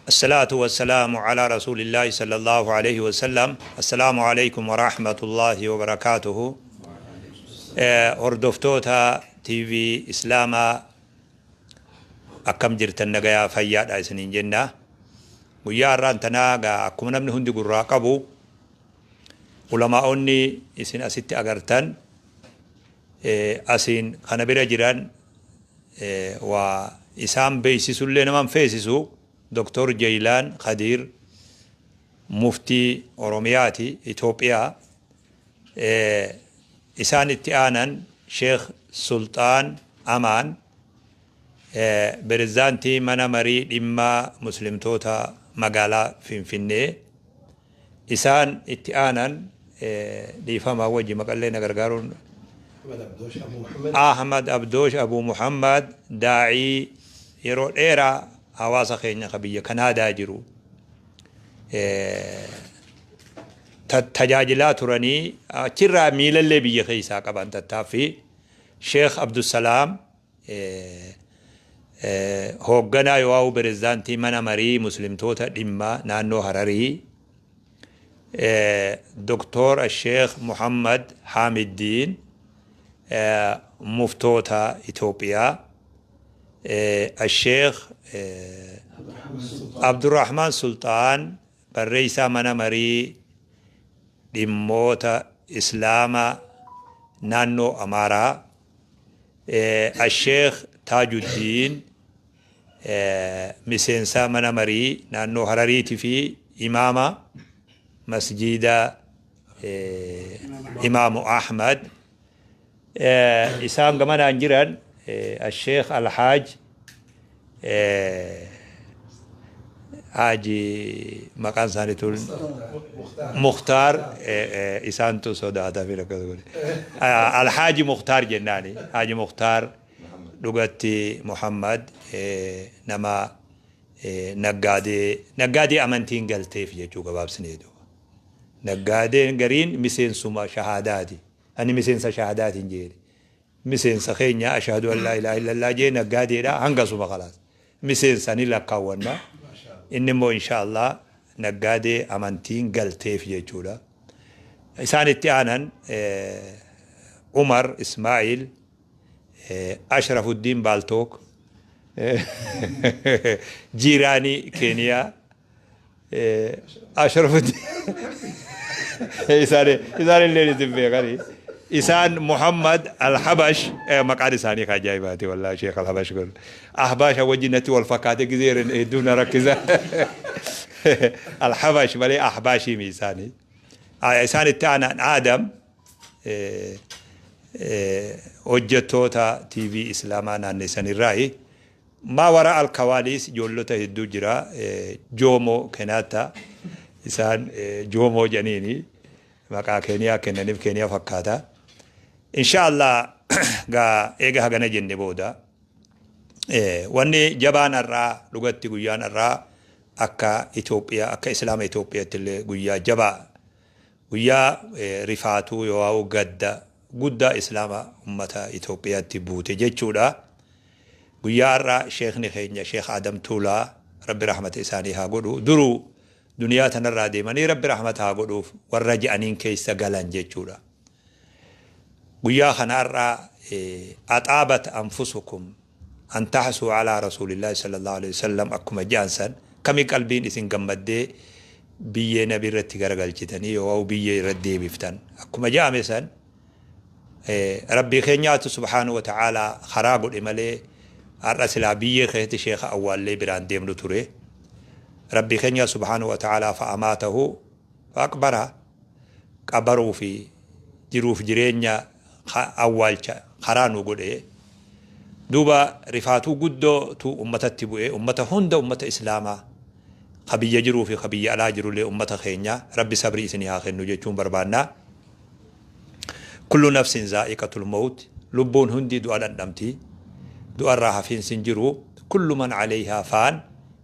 Assalaatu wassalaamu alaa rasuulillaahi sallallahu aleyhi wasallam. Assalaamu aleykum warahmatullaahi wabarakaatuhu. Hordoftoota TV Islaamaa, akkam jirtan? Nagayaa fayyaadha isiniin jenna. Guyyaa har'aan tanaa gaa akkuma namni hundi gurraa qabu, ulamaa'onni isin asitti agartan, asiin kana bira jiran, waa isaan beeksisullee naman feesisu. Dr. Jeeyilaan Khadiir muftii Oromiyaati, Itoophiyaa. Isaan itti aanan Sheekh Sulxaan Amaan, pirezidaantii mana marii dhimma muslimtoota magaalaa Finfinnee. Isaan itti aanan, dhiifama wajji maqallee na gargaaruun, Ahmad Abdoosh Abu Muhammad, daa'ii yeroo dheeraa hawaasa keenya ka biyya Kanaadaa jiru tajaajilaa turanii, achirraa miilallee biyya keessaa qaban tattaaffii. Sheekh Abdusalaam, hoogganaa yoo'aa'u pirezidaantii mana marii muslimtoota dhimma naannoo Hararii. Doktor Sheekh Muhammad Haamiddiin, muftoota Itoophiyaa. Sheekh Abdurrahmaan Sulxaan, barreessaa mana marii dhimmoota Islaama naannoo Amaaraa. Sheekh Taajuddiin, miseensa mana marii naannoo Harariitii fi imaama masjiida Imaamu Ahmad. Isaan gamanaan jiran Sheekh Alhaaj Haaji, maqaan isaanii tun Mukhtaar, isaantu sodaata fi akkas godhe. Alhaaji Mukhtaar jennaani. Haaji Mukhtaar dhugatti Muhammad, nama naggaadee, naggaadee amantiin galteef jechuu gabaabsinee duuba. Naggaadeen gariin miseensuma shahaadaati. Ani miseensa shahaadaatiin jeeni. Miseensa keenya ashhadu an laa ilaaha illallah jee naggaadeedha, hangasuma kalaas. Miseensa ni lakkaawwanna. Inni immoo insha Allah naggaadee amantiin galteef jechuudha. Isaan itti aanan Umar Ismaa'il Ashrafuddin Baaltook, jiiraanii Keeniyaa. Ashrafuddin isaan illee isin beekani. Isaan Muhammad Al-Habash, maqaan isaanii ka ajaa'ibaati wallahi. Sheekh Al-Habash kun Ahbaasha wajjin natti wal fakkaate, gizee hedduu na rakkisa. Al-Habash malee Ahbaashii mi isaanii. Isaan itti aanan Aadam, hojjettoota TV Islaamaa naannessanirraayi. Maa wara alkawaaliis ijoollota hedduu jira. Joomoo Kenaatta, isaan Joomoo jedhaniini maqaa Keeniyaa kennaniif, Keeniyaa fakkaata. Insha Allah gaa eega hagana jenne booda, wanni jabaan har'aa dhugatti guyyaan har'aa akka Itoophiyaa, akka Islaama Itoophiyaatti illee guyyaa jabaa, guyyaa rifaatuu yoo gadda guddaa Islaama ummata Itoophiyaatti buute jechuudha. Guyyaa har'aa sheekni keenya Sheekh Adam Tuulaa, Rabbi rahmata isaanii haa godhu, duruu duniyaa tanarraa deemanii Rabbi rahmata haa godhuuf warra je'aniin keessa galan jechuudha. Guyyaa kana har'aa axaabat anfusukum an tahsuu alaa rasuulillaahi sallallahu alaihi wasallam akkuma je'an san, kami qalbiin isin gammaddee biyyee nabi irratti garagalchitanii yoo biyyee irratti deebiftan akkuma je'ame san, Rabbii keenyaatu subhaanahu wa ta'aalaa karaa godhe malee har'a silaa biyyee keessatti sheeka awwaallee biraan deemnu ture. Rabbii keenya subhaanahu wa ta'aalaa fa'amaatahu fa'aqbara, qabaruu fi jiruuf jireenya awwaalcha karaa nu godhe. Duuba rifaatuu guddootu ummatatti bu'e, ummata hunda, ummata Islaamaa ka biyya jiruu fi ka biyya alaa jirullee, ummata keenya Rabbi sabrii isinii haa kennu jechuun barbaanna. Kullu nafsin zaa'iqatul mawt, lubbuun hundi du'a dhandhamti, du'arraa hafiinsi hin jiru. Kullu man alayhaa faan,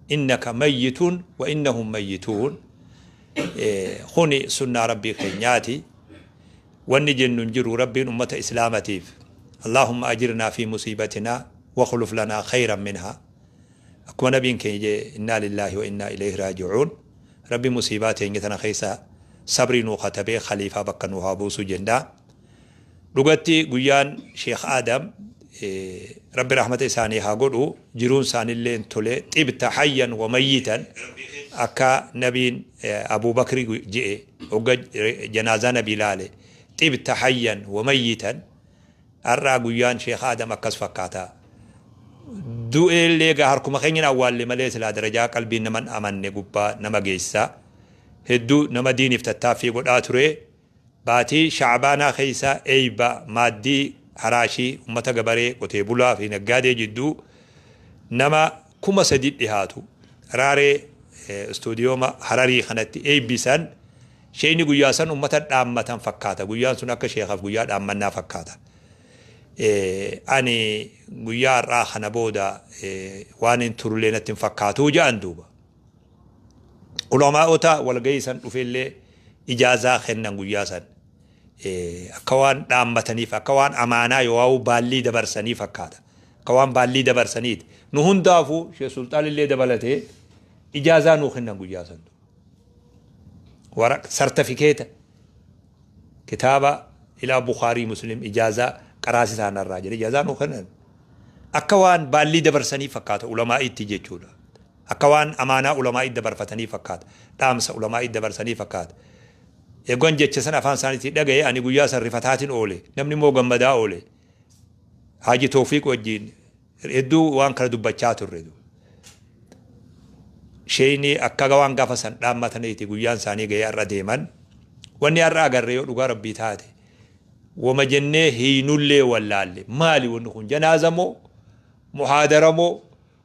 innaka mayyitun wa innahum mayyituun. Kuni sunnaa Rabbii keenyaati. Wanni jennu hin jiru. Rabbiin ummata Islaamatiif, Allahumma ajirnaa fi musiibatinaa wakhluf lanaa khayran minhaa. Akkuma nabiin keenya jee, innaa lillaahi wa innaa ilayhi raaji'uun. Rabbi musiibaa teenya tana keessa sabrii nuu katabee khaliifaa bakka nuu haa buusu jenna. Dhugatti guyyaan Sheekh Aadam, Rabbi rahmata isaanii haa godhu, jiruun isaanillee tole, xibta hayyan wa mayyitan, akka nabiin Abuu Bakri je'e hogga janaazaa nabii laale, xibta hayyan wa mayyitan. Har'aa guyyaan Sheekh Aadam akkas fakkaata. Du'eellee egaa harkuma keenyan awwaalle malee silaa darajaa qalbiin naman amanne gubbaa nama geessa. Hedduu nama diiniif tattaaffii godhaa ture. Baatii Sha'baanaa keessa eeyba maaddii haraashii ummata gabaree, qotee bulaa fi naggaadee jidduu nama 3000 dhihaatu Raaree istuudiyooma Hararii kanatti eeybisan. Sheeyni guyyaa san ummata dhaammatan fakkaata. Guyyaan sun akka sheekhaaf guyyaa dhaammannaa fakkaata. Ani guyyaa har'aa kana booda waan hin turullee natti hin fakkaatuu ja'an duuba. Ulamaa'ota walgahii san dhufellee ijaazaa kennan guyyaa san. Akka waan dhaammataniif, akka waan amaanaa yoo'aa'uu baallii dabarsanii fakkaata. Akka waan baallii dabarsaniiti. Nu hundaafuu Sheekh Sulxaanillee dabalatee ijaazaa nuu kennan guyyaa san. Waraq sartafikeeta kitaaba ilaa Bukhaarii Muslim ijaazaa qaraasisaa narraa jedhe ijaazaa nuu kennan. Akka waan baallii dabarsanii fakkaata ulamaa'itti jechuudha. Akka waan amaanaa ulamaa'itti dabarfatanii fakkaata. Dhaamsa ulamaa'itti dabarsanii fakkaata. Eegwan jecha san afaan isaaniitii dhagaye, ani guyyaa san rifataatiin oole. Namni immoo gammadaa oole. Haaji Toofiiq wajjin hedduu waan kana dubbachaa turre. Sheeyni akka waan gaafa san dhaammataniiti guyyaan isaanii gahee har'a deeman. Wanni har'a agarre yoo dhugaa Rabbii taate, wama jennee hiinullee wallaalle. Maali wanni kun, janaaza moo muhaadara moo?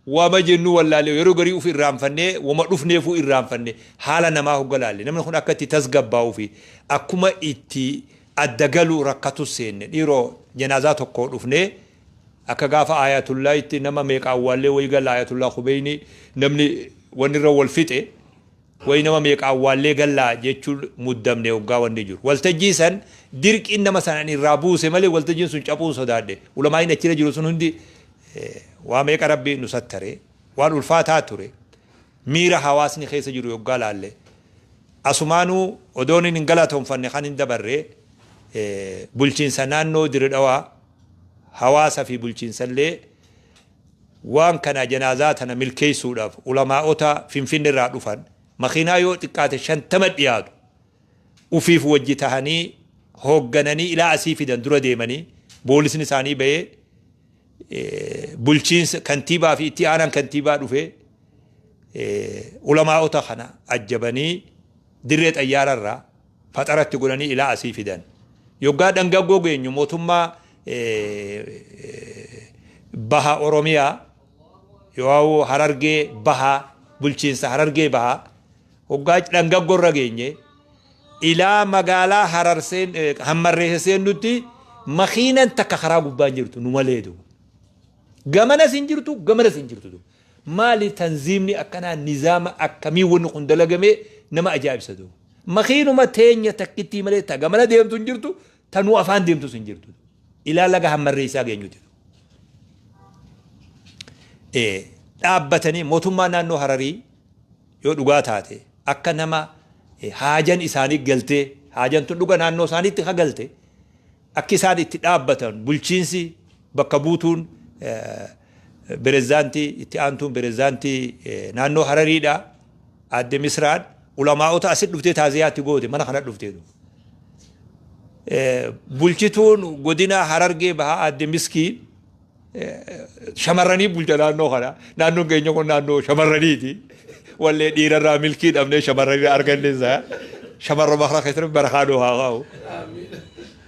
Wama jennuu wallaalle. Yeroo garii uf irraanfannee, wama dhufneefuu irraanfanne. Haala namaa hogga laalle, namni kun akka itti tasgabbaa'uu fi akkuma itti adda galu rakkatus seenne. Dhiiroo, janaazaa tokko dhufnee akka gaafa Aayatullaahitti nama meeqa awwaallee wayii galla, Aayatullaa Khumeenii namni wanni irra wal fixe wayi, nama meeqa awwaallee gallaa jechuun muddamne. Hoggaa wanni jiru waltajjii san dirqiin nama sanan irraa buuse malee waltajjiin sun cabuun sodaadhe. Ulamaa'iin achirra jiru sun hundi waa meeqa Rabbi nu sattare. Waan ulfaataa ture. Miira hawaasni keessa jiru yoggaa laalle, asumaanuu odoon hin galatoonfanne kan hin dabarre bulchiinsa naannoo Dire Dhawaa, hawaasa fi bulchiinsallee, waan kana janaazaa tana milkeessuudhaaf ulamaa'ota Finfinne irraa dhufan makiinaa yoo xiqqaate 50 dhiyaatu ufiif wajji tahanii hooggananii ilaa asii fidan, dura deemanii, boolisni isaanii bahee, bulchiinsa kantiibaa fi itti aanaan kantiibaa dhufee ulamaa'ota kana ajjabanii dirree xayyaararraa faxaratti godhanii ilaa asii fidan. Yoggaa dhangaggoo geenyu, mootummaa baha Oromiyaa yoo Harargee Bahaa, bulchiinsa Harargee Bahaa, hoggaa dhangaggoo irra geenye, ilaa magaalaa Harar seen Hammarreessa seennutti makiinan takka karaa gubbaa hin jirtu nu malee duuba. Gamanas hin jirtu, gamanas hin jirtu duuba. Maali tanziimni akkanaa, nizaama akkamii wanni kun dalagamee nama ajaa'ibsa duuba. Makiinuma teenya takkittii malee ta gamana deemtu hin jirtu, ta nu afaan deemtus hin jirtu. Ilaa laga Hammarreessaa geenyuti. Dhaabbatanii mootummaa naannoo Hararii yoo dhugaa taate akka nama haajan isaanii galtee, haajan tun dhuga naannoo isaaniitti ka galte, akki isaan itti dhaabbatan, bulchiinsi bakka buutuun pirezidaantii, itti aantuun pirezidaantii naannoo Harariidha, aadde Misraan, ulamaa'ota asit dhuftee taaziyaatti goote, mana kana dhuftee, bulchituun godina Harargee Bahaa aadde Miskii, shamarranii bulcha naannoo kana. Naannoon keenya kun naannoo shamarraniiti. Wallee dhiirarraa milkii dhabnee shamarranii arganne isaa. Shamarran makara keessatti barakaa nuu haa kaa'u.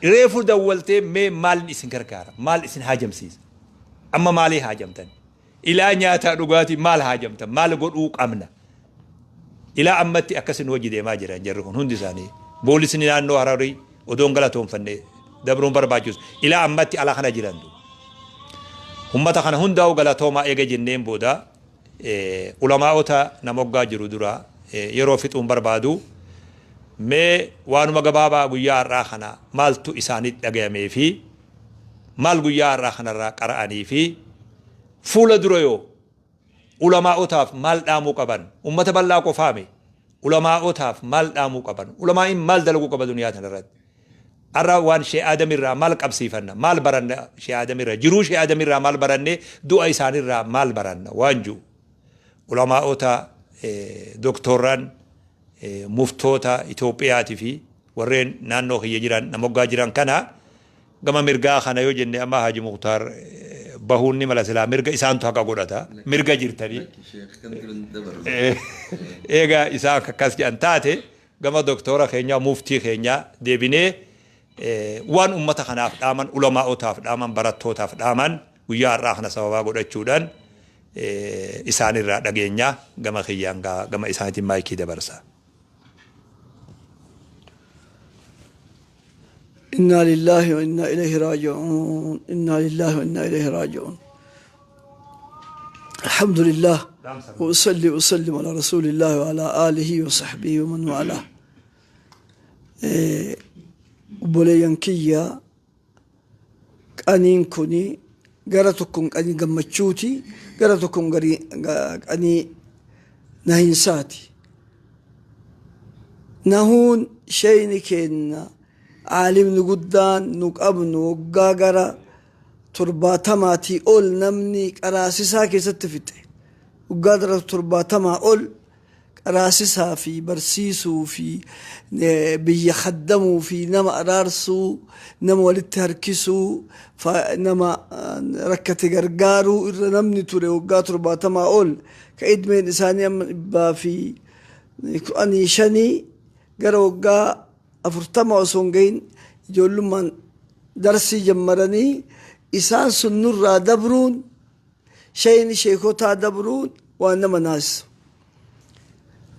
Reefu dawwaltee, mee maal isin gargaara? Maal isin haajamsiisa? Amma maalii haajamtan? Ilaa nyaataa dhugaatii maal haajamtan? Maal godhuu qabna? Ilaa ammatti akkasin hojii deemaa jiran jarri kun hundi isaanii. Boolisni naannoo Hararii odoon galatoonfanne dabruun barbaachisu. Ilaa ammatti ala kana jiran. Ummata kana hundaa'u galatoomaa eega jenneen booda, ulamaa'ota namoggaa jiru dura yeroo fixuun barbaadu, mee waanuma gabaabaa guyyaa har'aa kana maaltu isaanitti dhagayamee fi maal guyyaa har'aa kanarraa qara'anii fi fuula dura yoo Ulamaa'otaaf maal dhaamuu qaban? Ummata bal'aa qofaami. Ulamaa'otaaf maal dhaamuu qaban? Ulamaa'iin maal dalaguu qaba duniyaa tanarratti? Har'a waan Shee Aadam irraa maal qabsiifanna? Maal baranna Shee Aadam irraa? Jiruu Shee Aadam irraa maal baranne? Du'a isaanirraa maal baranna? Waan jiru. Ulamaa'ota, doktorran, muftoota Itoophiyaatii fi warreen naannoo kiyya jiran namoggaa jiran kana gama mirgaa kana yoo jenne, amma Haji Muktaar bahuun ni mala, silaa mirga isaantu haqa godhata, mirga jirtanii. Eega isaan akkas jedhan taate, gama doktora keenyaa, muftii keenyaa deebinee waan ummata kanaaf dhaaman, ulamaa'otaaf dhaaman, barattootaaf dhaaman guyyaa har'aa kana sababaa godhachuudhaan isaanirraa dhageenya. Gama kiyyaan gama isaaniitiin maayikii dabarsa. إنا لله وإنا إليه راجعون، إنا لله وإنا إليه راجعون. الحمد لله وأصلي وأسلم على رسول الله وعلى آله وصحبه ومن والاه. Obboleeyyan kiyya, qaniin kuni gara tokkoon qanii gammachuuti, gara tokkoon qanii nahinsaati. Nahuun sheyni keenna, aalimni guddaan nu qabnu, waggaa gara 70-tii ol namni qaraasisaa keessatti fixe, waggaa gara 70 ol qaraasisaa fi barsiisuu fi biyya kaddamuu fi nama araarsuu, nama walitti harkisuu, nama rakkate gargaaruu irra namni ture waggaa 70 ol, ka idmeen isaanii amma 115, gara waggaa 40 osoo hin gahin ijoollummaan darsii jammaranii, isaan sun nurraa dabruun, shayni sheekotaa dabruun waan nama naasisu.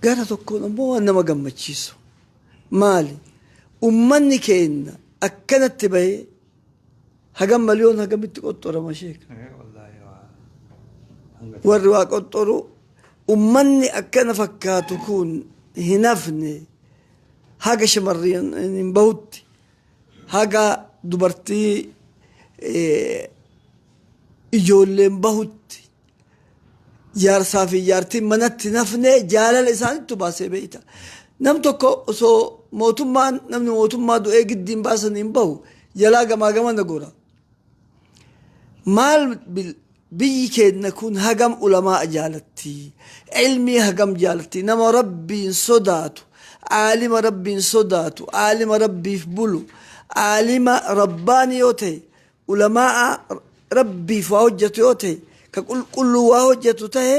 Gara tokkoon ammoo waan nama gammachiisu. Maali? Ummanni keenya akkanatti bahee hagam miliyoon hagamitti qoxxorama, sheeka? Warri waa qoxxoru ummanni akkana fakkaatu kun hin hafne. Haga shamarri hin bahutti, haga dubartii ijoolleen bahutti, jaarsaa fi jaartiin manatti hin hafne, jaalala isaanittu baasee beeyta. Nam tokko osoo mootummaan, namni mootummaa du'ee giddiin baasan hin bahu, jalaa gamaa gamana gora. Maal biyyi keenya kun hagam ulamaa jaalatti, ilmii hagam jaalatti, nama Rabbiin sodaatu, aalima Rabbiin sodaatu, aalima Rabbiif bulu, aalima rabbaani yoo ta'e, ulamaa Rabbiif waa hojjetu yoo ta'e, ka qulqulluu waa hojjetu ta'e,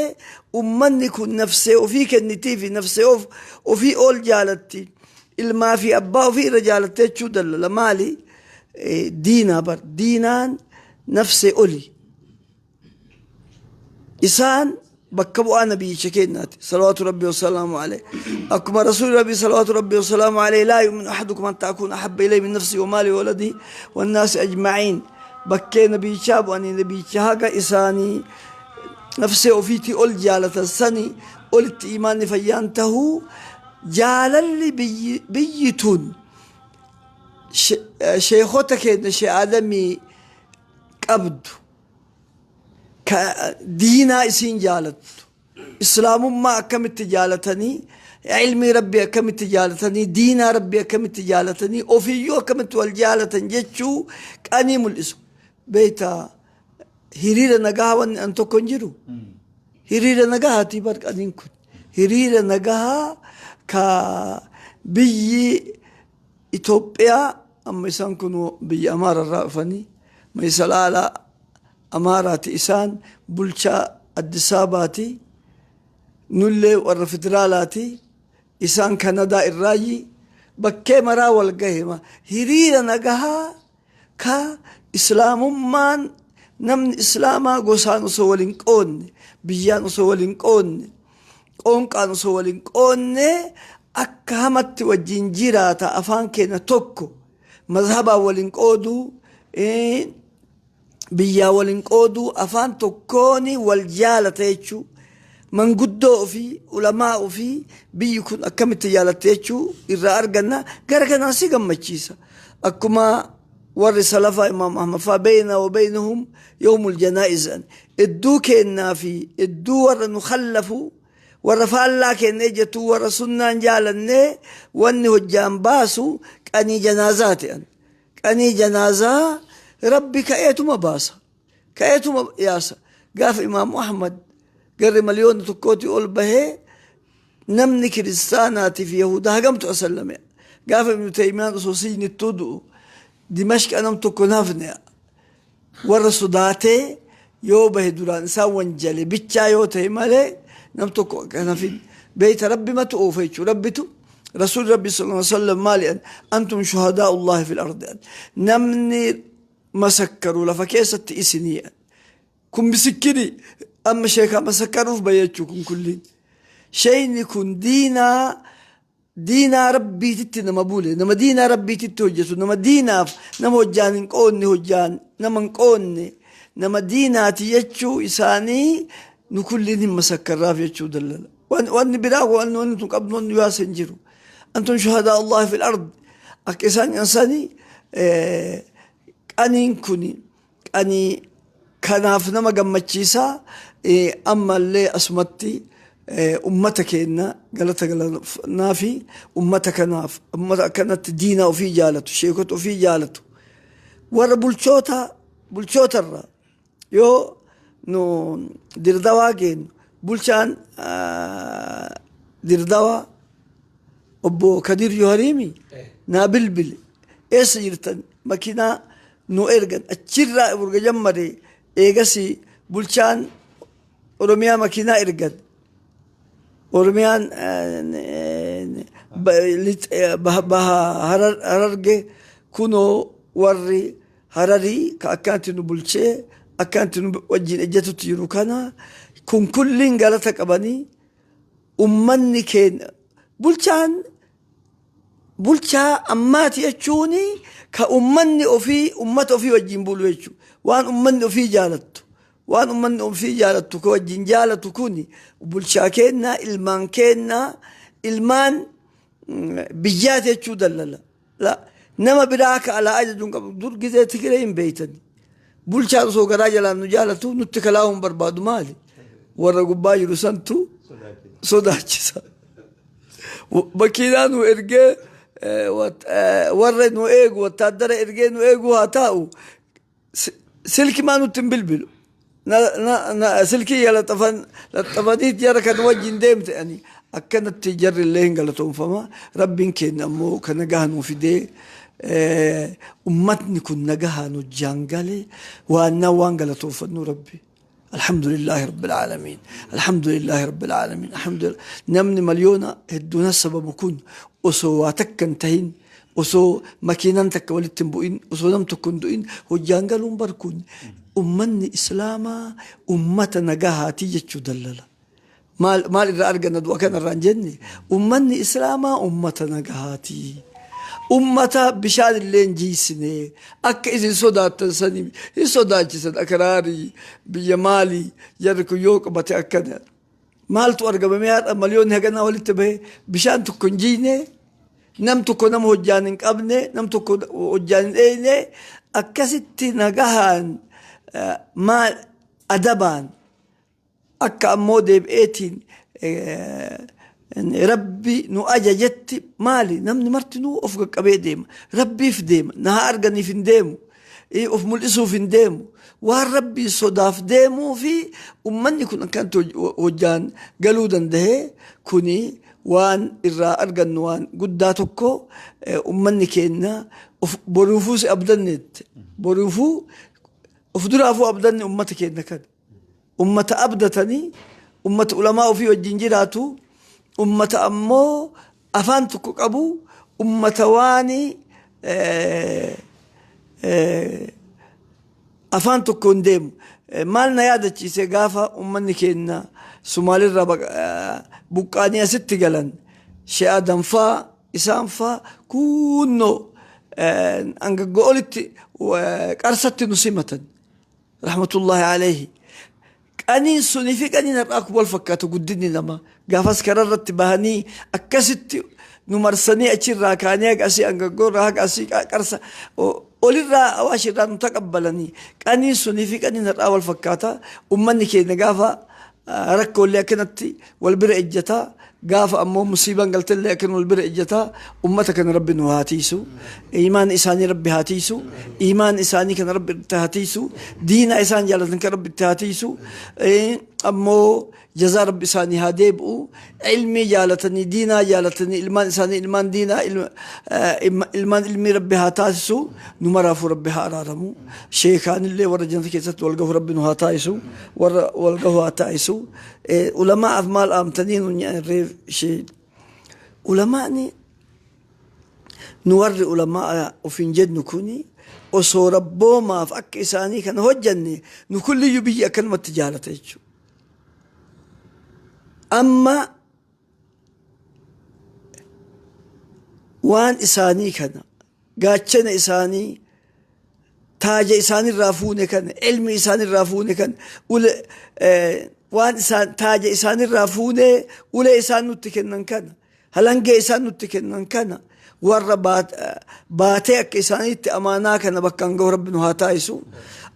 ummanni kun nafsee ofii kennitii fi nafsee ofii ol jaalatti, ilmaa fi abbaa ofii irra jaalatte jechuu dallala. Maali? Diinaa bar, diinaan nafsee oli. Isaan bakka bu'aa nabiyyicha keenyaati, salawaatu Rabbi wasalaamu alayhi. Akkuma rasuuli Rabbi, salawaatu Rabbi wasalaamu alayhi, "لا يؤمن أحدكم حتى أكون أحب إليه من نفسه وماله وولده والناس أجمعين." Bakkee nabiyyichaa bu'anii, nabiyyicha haga isaanii nafsee ofiitii ol jaalatan sani olitti imaanni fayyaan tahuu jaalalli biyyi tun sheekota keenya shee Aadamii qabdu, ka diinaa isiin jaalattu, Islaamummaa akkamitti jaalatanii, ilmii Rabbii akkamitti jaalatanii, diinaa Rabbii akkamitti jaalatanii, ofiiyyuu akkamitti wal jaalatan jechuu qanii mul'isu. Beeyta, hiriira nagaa wanni an tokko hin jiru. Hiriira nagahaatii bar qaniin kun. Hiriira nagahaa ka biyyi Itoophiyaa amma isaan kun biyya Amaararraa dhufanii, Mayisalaalaa Amaaraati, isaan bulchaa Addis Ababaati, nullee warra federaalaati, isaan Kanadaa irraayyi, bakkee maraa wal gahe. Hiriira nagahaa ka Islaamummaan, namni Islaamaa gosaan osoo wal hin qoodne, biyyaan osoo wal hin qoodne, qoonqaan osoo wal hin qoodne akka hamatti wajjin jiraata. Afaan keenya tokko, mazhabaan wal hin qooduu, biyyaa wal hin qooduu, afaan tokkoon wal jaalata jechuu, manguddoo ofii, ulamaa ofii biyyi kun akkamitti jaalatte jechuu irraa arganna. Gara kanaan si gammachiisa. Akkuma warri salafaa, Imaam Ahmad faa, "بيننا وبينهم يوم الجنائز" Idduu keennaa fi idduu warra nu khallafu, warra faallaa keenya ejjetu, warra sunnaan jaalannee wanni hojjaan baasu qanii janaazaa ta'an. Qanii janaazaa Rabbi ka'eetuma baasa, ka'eetuma yaasa. Gaafa Imaamu Ahmad garri 1,000,000 ol bahee, namni kiristaanaatii fi Yahudaa hagamtu asallame. Gaafa Ibnu Taymiyaan osoo siynittuu du'u, Dimashqa nam tokko nafne. Warra sodaatee yoo bahe duraan isaan wanjale bichaa yoo ta'e malee, nam tokko akka hin hafin. Beeyta, Rabbi matu oofa jechuudha. Rabbitu Rasuul Rabbi sallallahu alaihi wasallam maali? Antum shuhadaa Allahi fil ardi, namni masakkaru lafa keessatti isinii. Kun misikkini amma sheekaa masakkaruuf bahe jechuu. Kun kulliin sheeyni kun diinaa, diinaa Rabbiititti nama bule, nama diinaa Rabbiititti hojjetu, nama diinaaf nama hojjaan hin qoonne, hojjaan nama hin qoonne, nama diinaati jechuu isaanii. Nu kulliin hin masakkarraaf jechuu dallala. Wanni biraa wanni tun qabnu, wanni yaasa hin jiru. Antum shuhadaa Allahi fil ard akka isaan yansanii. Qaniin kuni qanii kanaaf nama gammachiisaa. Ammallee asumatti ummata keenya galata galanaa fi ummata kanaaf, ummata akkanatti diinaa ofii jaalatu, sheekota ofii jaalatu, warra bulchoota, bulchootarra yoo nu Dirdawaa geenyu, bulchaan Dirdawaa obbo Kadir Yohariimi naa bilbile: "Eessa jirtan?" Makiinaa nu ergan. Achirraa urga jammare. Eegasi bulchaan Oromiyaa makiinaa ergan. Oromiyaan baha Hararge kunoo, warri Hararii ka akkanatti nu bulchee, akkanatti nu wajjin ejjetutti jiru kana. Kun kulliin galata qabanii. Ummanni keenya bulchaan bulchaa ammaati jechuun ka ummanni ofii ummata ofii wajjin bulu jechuudha. Waan ummanni ofii jaalattu, waan ummanni ofii jaalattu ka wajjin jaalatu kun bulchaa keenna, ilmaan keenna, ilmaan biyyaati jechuu dallala. La nama biraa ka alaa ajaju hin qabu. Dur gizee Tigiree hin beeytani. Bulchaan osoo garaa jalaan nu jaalatu nutti kalaa'uu hin barbaadu. Maali? Warra gubbaa jiru santu sodaachisa. Makiinaa nu ergee, warra nu eegu, wattaaddara ergee nu eegu haa taa'u. Silki maa nutti hin bilbilu. Silkii laxafanii jara kan wajjin deemte ani akkanatti jarri illee hin galatoonfama. Rabbiin keenya ammoo kan nagaha nuu fidee, ummatni kun nagahaan hojjaan gale, waan waan galatoonfannu Rabbi. Alhamdulillahi Rabbil Aalamiin. Alhamdulillahi Rabbil Aalamiin. Alhamdulillah. Namni miliyoona hedduun sababu kun osoo waa takka hin tahin, osoo makiinaan takka walitti hin bu'in, osoo nam tokko hin du'in hojjaan galuun bar kun ummanni Islaamaa ummata nagahaatii jechuu dallala. Maal maal irraa arganna du'a kanarraa hin jenne, ummanni Islaamaa ummata nagahaatii. Ummata bishaan illee hin jiisine, akka isin sodaattan sanii hin sodaachisan. Akraarii biyya maalii jarri kun yoo qabate akkana maaltu argama? Haadha miliyoonni haganaa walitti bahe, bishaan tokko hin jiine, nam tokko nama hojjaan hin qabne, nam tokko hojjaan hin dheeyne, akkasitti nagahaan maal adabaan akka ammoo deebi'eetiin Rabbi nu ajajetti. Maali, namni martinuu of qaqqabee deema, Rabbiif deema, na haa arganiif hin deemu, of mul'isuuf hin deemu, waan Rabbii sodaaf deemuu fi ummanni kun akkanatti hojjaan galuu danda'e. Kuni waan irraa argannu waan guddaa tokko. Ummanni keenya of boruufuu si abdanneette, boruufuu of duraafuu abdanne. Ummata keenya kana ummata abdatanii, ummata ulamaa ofii wajjin jiraatu, ummata ammoo afaan tokko qabu, ummata waan afaan tokkoon deemu. Maal na yaadachiise, gaafa ummanni keenya Sumaalirraa buqqaanii asitti galan, She'a Danfaa isaan faa kunnoo angaggoo olitti Qarsatti nu simatan, rahmatullahi alayhi. Qaniin sunii fi qaniin har'aa kun wal fakkaatu. Guddinni namaa gaafas karaa irratti bahanii akkasitti nu marsanii, achirraa kaanii haga asii, angaggoo irraa haga asii Qarsa. Olirraa Awaash irraa nu taqabbalanii. Qaniin sunii fi qaniin har'aa wal fakkaata. Ummanni keenya gaafa rakkoollee akkanatti wal bira ejjata. Gaafa ammoo musiibaan galtellee akkana wal bira ejjata. Ummata kana Rabbi nu haa tiisu. Iimaan isaanii Rabbi haa tiisu. Iimaan isaanii kana Rabbi itti haa tiisu. Diina isaan jaalatan kan Rabbi itti haa tiisu. Ammoo Jazaa Rabbi isaanii haa deebi'u. Ilmii jaalatanii, diinaa jaalatanii, ilmaan isaanii ilmaan diinaa, ilmaan ilmii Rabbi haa taasisu. Nu maraafuu Rabbi haa araaramu. Sheekaanillee warra jannata keessatti wal gahu Rabbi nu haa taasisu. Warra wal gahu haa taasisu. Ulamaa'aaf maal aamtanii nu nyaarreef ishee. Ulamaa'ni Nu warri ulamaa'a ofiin jennu kuni osoo rabboomaaf akka isaanii kana hojjanne nu kulliyyu biyyi akkanumatti jaalata jechuudha. Amma waan isaanii kana gaachana isaanii taaja isaanirraa fuune kana ilmi isaanirraa fuune kana ule waan isaan taaja isaanirraa fuune ulee isaan nutti kennan kana halangee isaan nutti kennan kana warra baatee akka isaaniitti amaanaa kana bakkaan gahu Rabbi nu haa taasisu.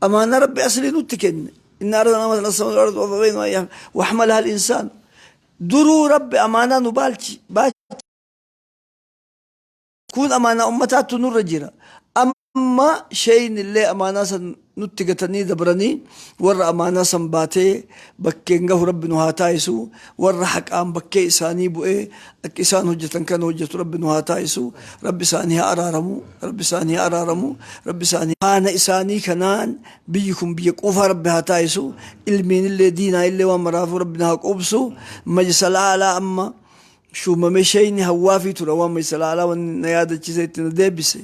Amaanaa Rabbi aslii nutti kenne. Inna aradna amana as-samaa wal ardi wa fabayna an yahmil wa hamalaha al-insaan. Duruu Rabbi amaanaa nu baalchi. Kun amaanaa ummataattu nurra jira. Amma sheeyni illee amaanaa san nutti gatanii dabranii warra amaanaa san baatee bakkeen gahu Rabbi nu haa taasisu. Warra haqaan bakkee isaanii bu'ee akka isaan hojjetan kana hojjetu Rabbi nu haa taasisu. Rabbi isaanii haa araaramu. Rabbi isaanii haa araaramu. Rabbi isaanii haana isaanii kanaan biyyi kun biyya quufaa Rabbi haa taasisu. Ilmiin illee diinaa illee waan maraafuu Rabbi nu haa quubsu. Majlisal aalaa amma shuumame sheeyni hawwaafii ture waan majlisal aalaa wanni na yaadachiise itti na deebise.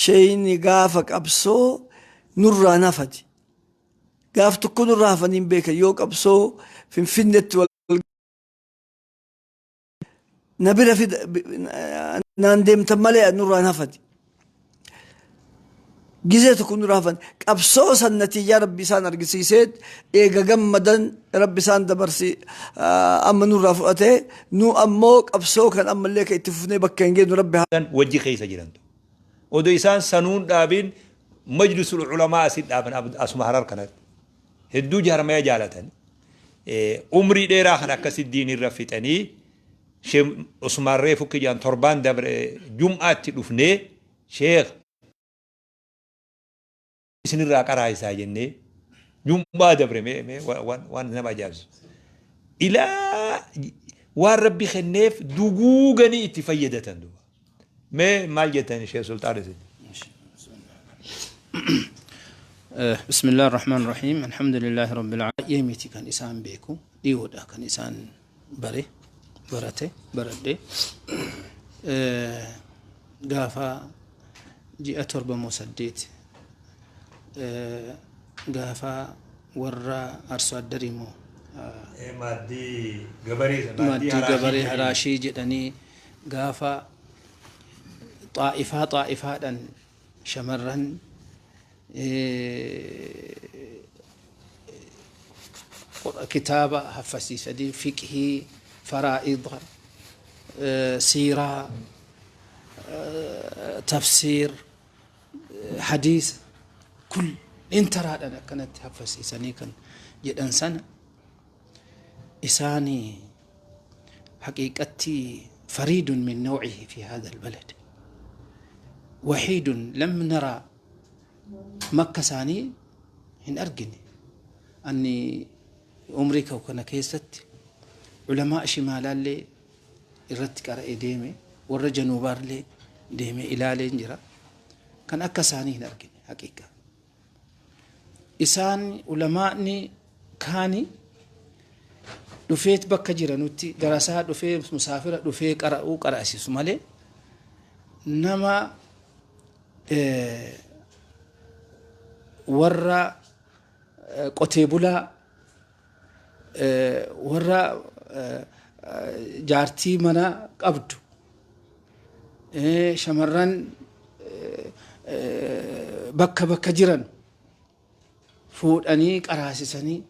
Sheeyni gaafa qabsoo nurraa nafati. Gaaf tokko nurraa hafanii hin beekan yoo qabsoo Finfinneetti wal na bira fida naan deemtan malee nurraa hafati. Gizee tokko nurraa hafan qabsoo san natiijaa Rabbi isaan argisiiseet eega gammadan Rabbi isaan dabarsi amma nurraa fudhate nu ammoo qabsoo kan ammallee kan itti fufnee bakka hin geenyu Rabbi haa wajji keessa jirantu. Odoo isaan sanuun dhaabin majlisul ulamaa asit dhaaban asuma Harar kanatti. Hedduu jaarmaya jaalatan. Umrii dheeraa kan akkasi diinirra fixanii Sheekh Usmaan reefu kiyyaan torbaan dabre jum'aatti dhufnee Sheekh isinirraa qaraayisaa jennee jum'aa dabre mee mee waan nama ajaa'ibsu. Ilaa waan Rabbi kenneef duguuganii itti fayyadatan duuba. Mee maal jettan Sheekh Sulxaan isin? بسم الله الرحمن الرحيم الحمد لله رب العالمين miti kan isaan beeku dhiyoodha kan isaan bare barate baradhe gaafa ji'a 7 moo 8 gaafa warra arso addarii moo Maaddii gabaree maaddii gabaree haraashii jedhanii gaafa xaa'ifaa xaa'ifaadhaan shamarran kitaaba haffasiisanii fiqhii, faraa'ida, siiraa, tafsiir, hadiisa kul intaraadhaan akkanatti haffasiisanii kan jedhan sana isaanii haqiiqatti fariidun min nawcihi fi hada albalad waxiidun lam nara makka isaanii hin argine. Anni umrii koo kana keessatti ulamaa shimaalaallee irratti qara'ee deeme, warra januubaallee deeme ilaaleen jira. Kan akka isaanii hin argine haqiiqa. Isaan ulamaa'ni kaani dhufeet bakka jiranutti darasaa dhufee musaafira dhufee qara'uu qara'asisu malee nama warra qotee bulaa warra jaartii mana qabdu shamarran bakka bakka jiran fuudhanii qaraasisanii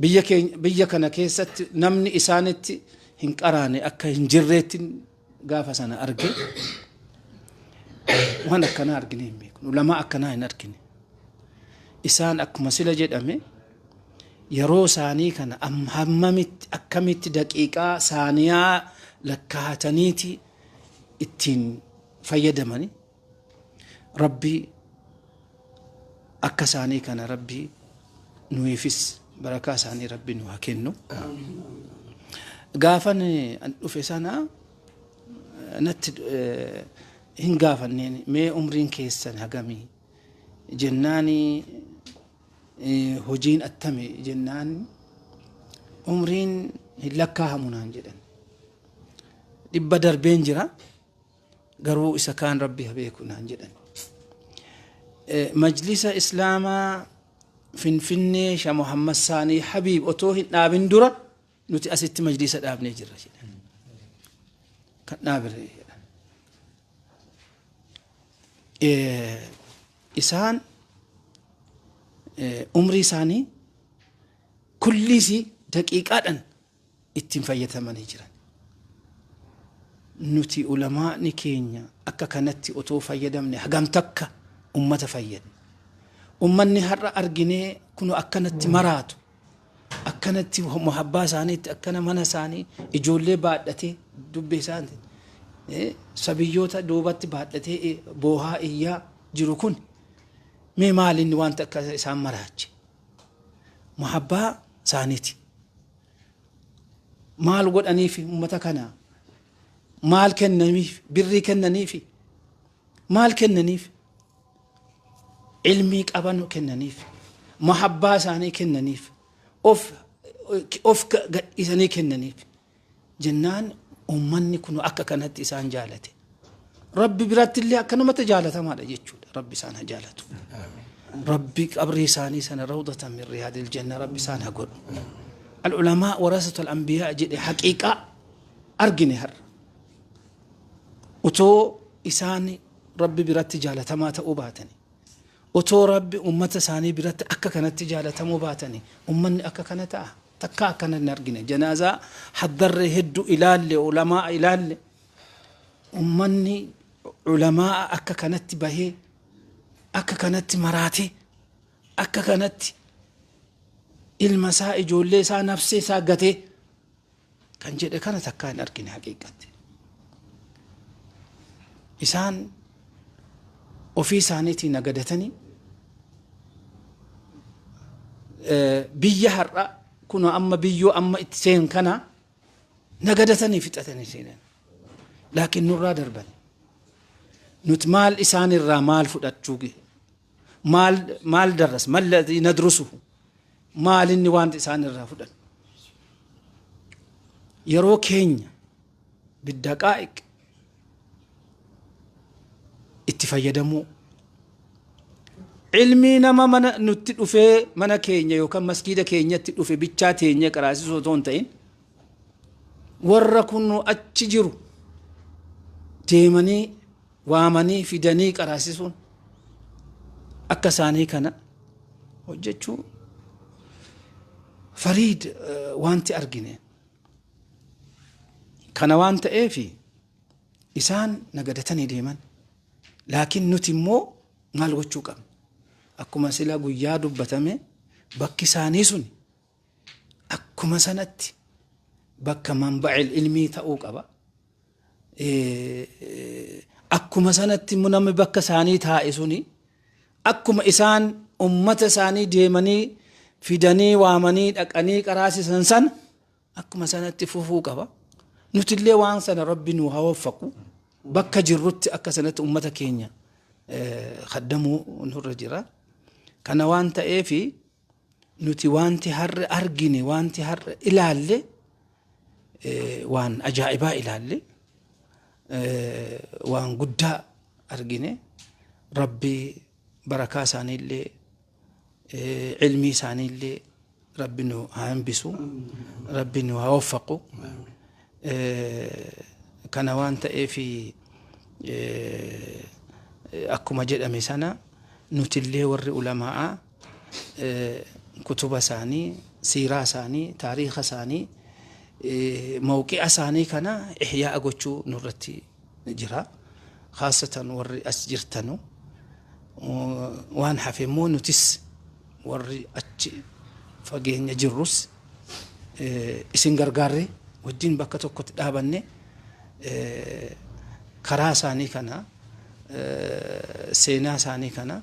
biyya keenya biyya kana keessatti namni isaanitti hin qaraane akka hin jirreetti gaafa sana arge. Waan akkanaa arginee hin beeknu. Ulamaa akkanaa hin argine. Isaan akkuma sila jedhame yeroo isaanii kana hammamitti akkamitti daqiiqaa saaniyaa lakkaa'ataniiti ittiin fayyadamani. Rabbi akka isaanii kana Rabbi nuyiifis barakaa isaanii Rabbi nu haa kennu. Gaafan an dhufe sana natti hin gaafanneen, mee umriin keessan hagamii jennaani, hojiin attami jennaan, umriin hin lakkaahamu naan jedhan. 100 darbeen jira, garuu isa kaan Rabbi haa beeku naan jedhan. Majlisa Islaamaa Finfinnee Sha Muhammad Saanii Habiib otoo hin dhaabin dura nuti asitti majlisa dhaabnee jirra jedhan. Kan dhaabire jedhan. Isaan umrii isaanii kulliisii daqiiqaadhaan ittiin fayyadamanii jiran. Nuti ulamaa'ni keenya akka kanatti otoo fayyadamne hagam takka ummata fayyadna. Ummanni har'a arginee kunu akkanatti maraatu, akkanatti muhabbaa isaaniitti, akkana mana isaanii ijoollee baadhatee, dubbe isaanii sabiyyoota duubatti baadhatee boohaa iyyaa jiru kun mee maalinni wanta akka isaan maraache? Muhabbaa isaaniiti. Maal godhaniif ummata kana? Maal kennaniif? Birrii kennaniif? Maal kennaniif? Ilmii qaban kennaniif, muhabbaa isaanii kennaniif, of of gadhiisanii kennaniif jennaan ummanni kun akka kanatti isaan jaalate. Rabbi biratti illee akkanumatti jaalatamaadha jechuudha. Rabbi isaan haa jaalatu. Rabbi qabrii isaanii sana rawdatan min riyaadil janna Rabbi isaan haa godhu. Al-ulamaa warasatul anbiyaa jedhe, haqiiqaa argine har'a. Otoo isaan Rabbi biratti jaalatamaa ta'uu baatani, otoo Rabbi ummata isaanii biratti akka kanatti jaalatamuu baatani, ummanni akka kana ta'a? Takkaa akkana hin argine. Janaazaa haddarree hedduu ilaalle, ulamaa ilaalle, ummanni ulamaa akka kanatti bahee, akka kanatti maraatee, akka kanatti ilma isaa, ijoollee isaa, nafsee isaa gatee kan jedhe kana takkaa hin argine haqiiqatti. Isaan ofii isaaniitii nagadatanii biyya har'a kun amma biyyoo amma itti seen kana nagadatanii fixatanii seenan. Laakiin nurraa darban. Nuti maal isaan irraa maal fudhachuu, maal maal darras malladii nadrusuhu, maal inni wanti isaan irraa fudhan? Yeroo keenya biddaqaa'iq itti fayyadamuu, ilmii nama mana nutti dhufee, mana keenya yookaan masgiida keenyatti dhufe bichaa teenyee qaraasisuu otoo hin ta'in, warra kun achi jiru deemanii waamanii fidanii qaraasisuun, akka isaanii kana hojjechuu fariid wanti argine kana waan ta'eef isaan nagadatanii deeman. Laakiin nuti immoo maal gochuu qabna? Akkuma sila guyyaa dubbatame, bakki isaanii sun akkuma sanatti bakka manba'il ilmii ta'uu qaba. Akkuma sanatti immoo namni bakka isaanii taa'e suni akkuma isaan ummata isaanii deemanii fidanii waamanii dhaqanii qaraasisan sana akkuma sanatti fufuu qaba. Nutillee waan sana Rabbi nu haa waffaqu. Bakka jirrutti akka sanatti ummata keenya kaddamuu nurra jira. Kana waan ta'eefi nuti wanti har'a argine, wanti har'a ilaalle, waan ajaa'ibaa ilaalle, waan guddaa argine. Rabbi barakaa isaaniillee, ilmii isaaniillee Rabbi nu haa hambisu, Rabbi nu haa waffaqu. Kana waan ta'eef akkuma jedhame sana nutillee warri ulamaa'aa kutuba isaanii, siiraa isaanii, taariika isaanii, mawqi'a isaanii kana ihyaa'a gochuu nurratti jira. Khaasatan warri as jirtanu waan hafe immoo nutis warri achi fageenya jirrus isin gargaarre wajjin bakka tokkotti dhaabanne karaa isaanii kana, seenaa isaanii kana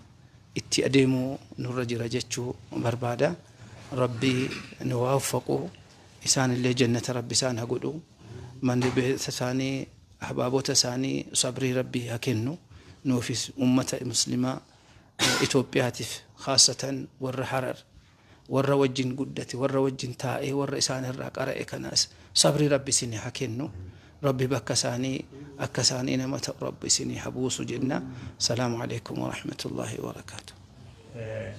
itti adeemuu nurra jira jechuu barbaada. Rabbi nu haa waffaqu, isaanillee jannata Rabbi isaan haa godhu, manni beesa isaanii, ahbaabota isaanii sabrii Rabbi haa kennu, nuufis ummata muslimaa Itoophiyaatiif, khaasatan warra Harar, warra wajjin guddate, warra wajjin taa'ee, warra isaan irraa qara'e kanaas sabrii Rabbi isin haa kennu. Rabbi bakka isaanii akka isaanii nama ta'u Rabbi isinii haa buusu jenna. Salaamu alaikum warahmatullaahi wabarakaatu.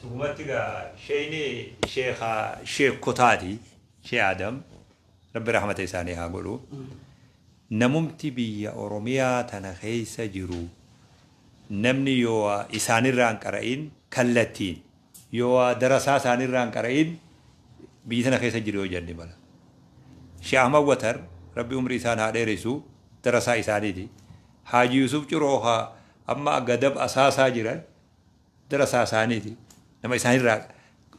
Dhugumatti egaa sheeyni sheekha sheekkotaati, Shee Adam, Rabbi rahmata isaanii haa godhu. Namumti biyya Oromiyaa tana keessa jiru namni yoo isaanirraa hin qara'in kallattiin, yoo darasaa isaanirraa hin qara'in biyya tana keessa jiru yoo jenne mala. Shee Ahmad Watar, Rabbi umrii isaan haa dheeressu, darasaa isaaniiti. Haaji Yusuf Ciroo ka amma Gadab Asaasaa jiran darasaa isaaniiti. Nama isaanirraa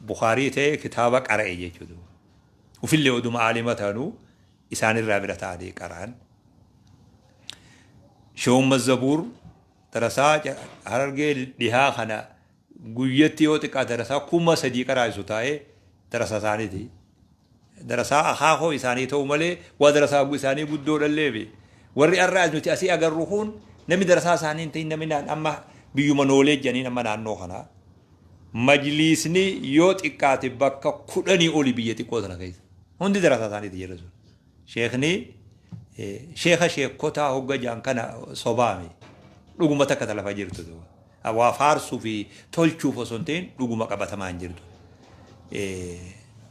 Bukhaarii ta'e kitaaba qara'e jechuudha. Ufillee oduma aalima ta'anuu isaanirraa bira ta'anii qara'an. Shee Ummad Zabuur darasaa Harargee dhihaa kana guyyatti yoo xiqqaate darasaa 3000 qaraa'isu taa'ee darasaa isaaniiti. Darasaa akaakoo isaanii ta'u malee waa darasaa isaanii guddoodhallee fi warri har'a nuti asii agarru kun namni darasaa isaanii hin ta'in namni amma biyyuma noolee jedhaniin amma naannoo kanaa. Majliisni yoo xiqqaate bakka 10 oli biyya xiqqoo sana keessa. Hundi darasaa isaaniiti jedha sun. Sheekni sheeka sheekotaa hogga jaan kana sobaami. Dhuguma takka ta lafa jirtu. Waa faarsuu fi tolchuuf osoo hin ta'in dhuguma qabatamaa hin jirtu.